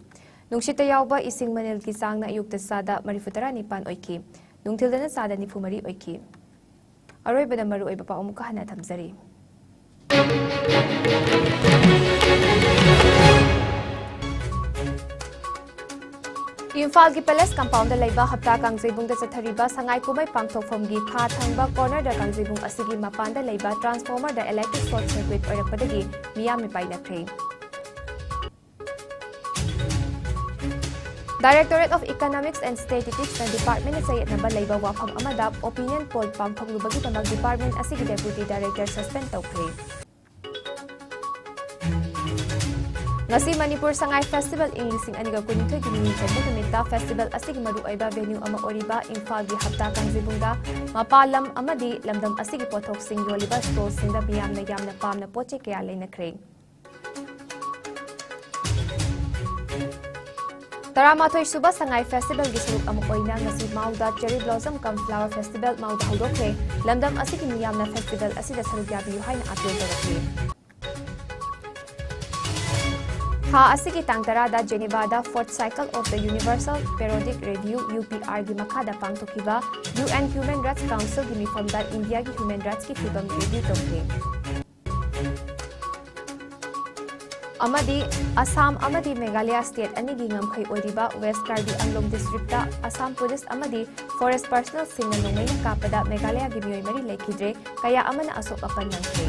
ꯅꯨꯡꯁꯤꯠꯇ ꯌꯥꯎꯕ ꯏꯁꯤꯡ ꯃꯅꯤꯜꯒꯤ ꯆꯥꯡꯅ ꯑꯌꯨꯛꯇ ꯆꯥꯗ ꯃꯔꯤꯐꯨ ꯇꯔꯥ ꯅꯤꯄꯥꯟ ꯑꯣꯏꯈꯤ꯫ ꯅꯨꯡꯊꯤꯜꯗꯅ ꯆꯥꯗ ꯅꯤꯐꯨ ꯃꯔꯤ ꯑꯣꯏꯈꯤ꯫ ꯑꯔꯣꯏꯕꯗ ꯃꯔꯨꯑꯣꯏꯕ ꯄꯥꯎ ꯑꯃꯨꯛꯀ ꯍꯟꯅ ꯊꯝꯖꯔꯤ꯫ ꯏꯝꯐꯥꯜꯒꯤ ꯄꯦꯂꯦꯁ ꯀꯝꯄꯥꯎꯟꯗ ꯂꯩꯕ ꯍꯞꯇꯥ ꯀꯥꯡꯖꯩꯕꯨꯡꯗ ꯆꯠꯊꯔꯤꯕ ꯁꯉꯥꯏ ꯀꯨꯝꯍꯩ ꯄꯥꯡꯊꯣꯛꯐꯝꯒꯤ ꯈꯥ ꯊꯪꯕ ꯀꯣꯔꯅꯔꯗ ꯀꯥꯡꯖꯩꯕꯨꯡ ꯑꯁꯤꯒꯤ ꯃꯄꯥꯟꯗ ꯂꯩꯕ ꯇ꯭ꯔꯥꯟꯁꯐꯣꯔꯃꯔꯗ ꯏꯂꯦꯛꯇ꯭ꯔꯤꯛ ꯁꯣꯔꯠ ꯁꯔꯀ꯭ꯌꯨꯠ ꯑꯣꯏꯔꯛꯄꯗꯒꯤ ꯃꯤꯌꯥꯝ ꯃꯤꯄꯥꯏꯅꯈ꯭ꯔꯦ꯫ Directorate of Economics and Statisticsꯅ ꯗꯤꯄꯥꯔꯠꯃꯦꯟꯅ ꯆꯌꯦꯠꯅꯕ ꯂꯩꯕ ꯋꯥꯐꯝ ꯑꯃꯗ ꯑꯣꯄꯤꯅꯤꯌꯟ ꯄꯣꯜ ꯄꯥꯡꯊꯣꯛꯂꯨꯕꯒꯤꯗꯃꯛ ꯗꯤꯄꯥꯔꯠꯃꯦꯟ ꯑꯁꯤꯒꯤ ꯗꯦꯄ꯭ꯌꯨꯇꯤ ꯗꯥꯏꯔꯦꯛꯇꯔ ꯁꯁꯄꯦꯟ ꯇꯧꯈ꯭ꯔꯦ꯫ ꯉꯁꯤ ꯃꯅꯤꯄꯨꯔ ꯁꯉꯥꯏ ꯐꯦꯁꯇꯤꯚꯦꯜ ꯏꯪ ꯂꯤꯁꯤꯡ ꯑꯅꯤꯒ ꯀꯨꯟꯅꯤꯊꯣꯏꯒꯤ ꯅꯤꯅꯤ ꯆꯟꯕ ꯅꯨꯃꯤꯠꯇ ꯐꯦꯁꯇꯤꯚꯦꯜ ꯑꯁꯤꯒꯤ ꯃꯔꯨꯑꯣꯏꯕ ꯚꯦꯅ꯭ꯌꯨ ꯑꯃ ꯑꯣꯏꯔꯤꯕ ꯏꯝꯐꯥꯜꯒꯤ ꯍꯞꯇꯥ ꯀꯥꯡꯖꯩꯕꯨꯡꯗ ꯃꯄꯥꯟ ꯂꯝ ꯑꯃꯗꯤ ꯂꯝꯗꯝ ꯑꯁꯤꯒꯤ ꯄꯣꯠꯊꯣꯛꯁꯤꯡ ꯌꯣꯜꯂꯤꯕ ꯁ꯭ꯇꯣꯜꯁꯤꯡꯗ ꯃꯤꯌꯥꯝꯅ ꯌꯥꯝꯅ ꯄꯥꯝꯅ ꯄꯣꯠ ꯆꯩ ꯀꯌꯥ ꯂꯩꯅꯈ꯭ꯔꯦ꯫ ꯇꯔꯥꯃꯥꯊꯣꯏ ꯁꯨꯕ ꯁꯉꯥꯏ ꯐꯦꯁꯇꯤꯚꯦꯜꯒꯤ ꯁꯔꯨꯛ ꯑꯃ ꯑꯣꯏꯅ ꯉꯁꯤ ꯃꯥꯎꯗ Cherry Blossom cum Flower Festival ꯃꯥꯎꯗ ꯍꯧꯗꯣꯛꯈ꯭ꯔꯦ꯫ ꯂꯝꯗꯝ ꯑꯁꯤꯒꯤ ꯃꯤꯌꯥꯝꯅ ꯐꯦꯁꯇꯤꯚꯦꯜ ꯑꯁꯤꯗ ꯁꯔꯨꯛ ꯌꯥꯕꯤꯌꯨ ꯍꯥꯏꯅ ꯑꯥꯄꯤꯜ ꯇꯧꯔꯛꯂꯤ꯫ ꯊꯥ ꯑꯁꯤꯒꯤ ꯇꯥꯡ ꯇꯔꯥꯗ ꯖꯦꯅꯤꯚꯥꯗ Fourth Cycle of the Universal Periodic Review, UPRꯒꯤ ꯃꯈꯥꯗ ꯄꯥꯡꯊꯣꯛꯈꯤꯕ UN Human Rights Councilꯒꯤ ꯃꯤꯐꯝꯗ ꯏꯟꯗꯤꯌꯥꯒꯤ ꯍ꯭ꯌꯨꯃꯦꯟ ꯔꯥꯏꯠꯁꯀꯤ ꯐꯤꯕꯝ ꯔꯤꯚ꯭ꯌꯨ ꯇꯧꯈꯤ꯫ ꯑꯃꯗꯤ ꯑꯁꯥꯝ ꯑꯃꯗꯤ ꯃꯦꯘꯥꯂꯌꯥ ꯁ꯭ꯇꯦꯠ ꯑꯅꯤꯒꯤ ꯉꯝꯈꯩ ꯑꯣꯏꯔꯤꯕ ꯋꯦꯁ ꯀꯥꯔꯕꯤ ꯑꯪꯂꯣꯡ ꯗꯤꯁꯇ꯭ꯔꯤꯛꯇ ꯑꯁꯥꯝ ꯄꯨꯂꯤꯁ ꯑꯃꯗꯤ ꯐꯣꯔꯦꯁ ꯄꯔꯁꯅꯦꯜꯁꯤꯡꯅ ꯅꯣꯡꯃꯩꯅ ꯀꯥꯞꯄꯗ ꯃꯦꯘꯥꯂꯌꯥꯒꯤ ꯃꯤꯑꯣꯏ ꯃꯔꯤ ꯂꯩꯈꯤꯗ꯭ꯔꯦ, ꯀꯌꯥ ꯑꯃꯅ ꯑꯁꯣꯛ ꯑꯄꯟ ꯅꯪꯈꯤ꯫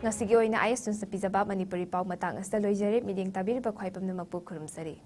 ꯉꯁꯤꯒꯤ ꯑꯣꯏꯅ ꯑꯥꯏ ꯑꯦꯁ ꯅ꯭ꯌꯨꯁꯅ ꯄꯤꯖꯕ ꯃꯅꯤꯄꯨꯔꯤ ꯄꯥꯎ ꯃꯇꯥꯡ ꯑꯁꯤꯗ ꯂꯣꯏꯖꯔꯦ꯫ ꯃꯤꯠꯌꯦꯡ ꯇꯥꯕꯤꯔꯤꯕ ꯈ꯭ꯋꯥꯏ ꯄꯨꯝꯅꯃꯛꯄꯨ ꯈꯨꯔꯨꯝꯖꯔꯤ꯫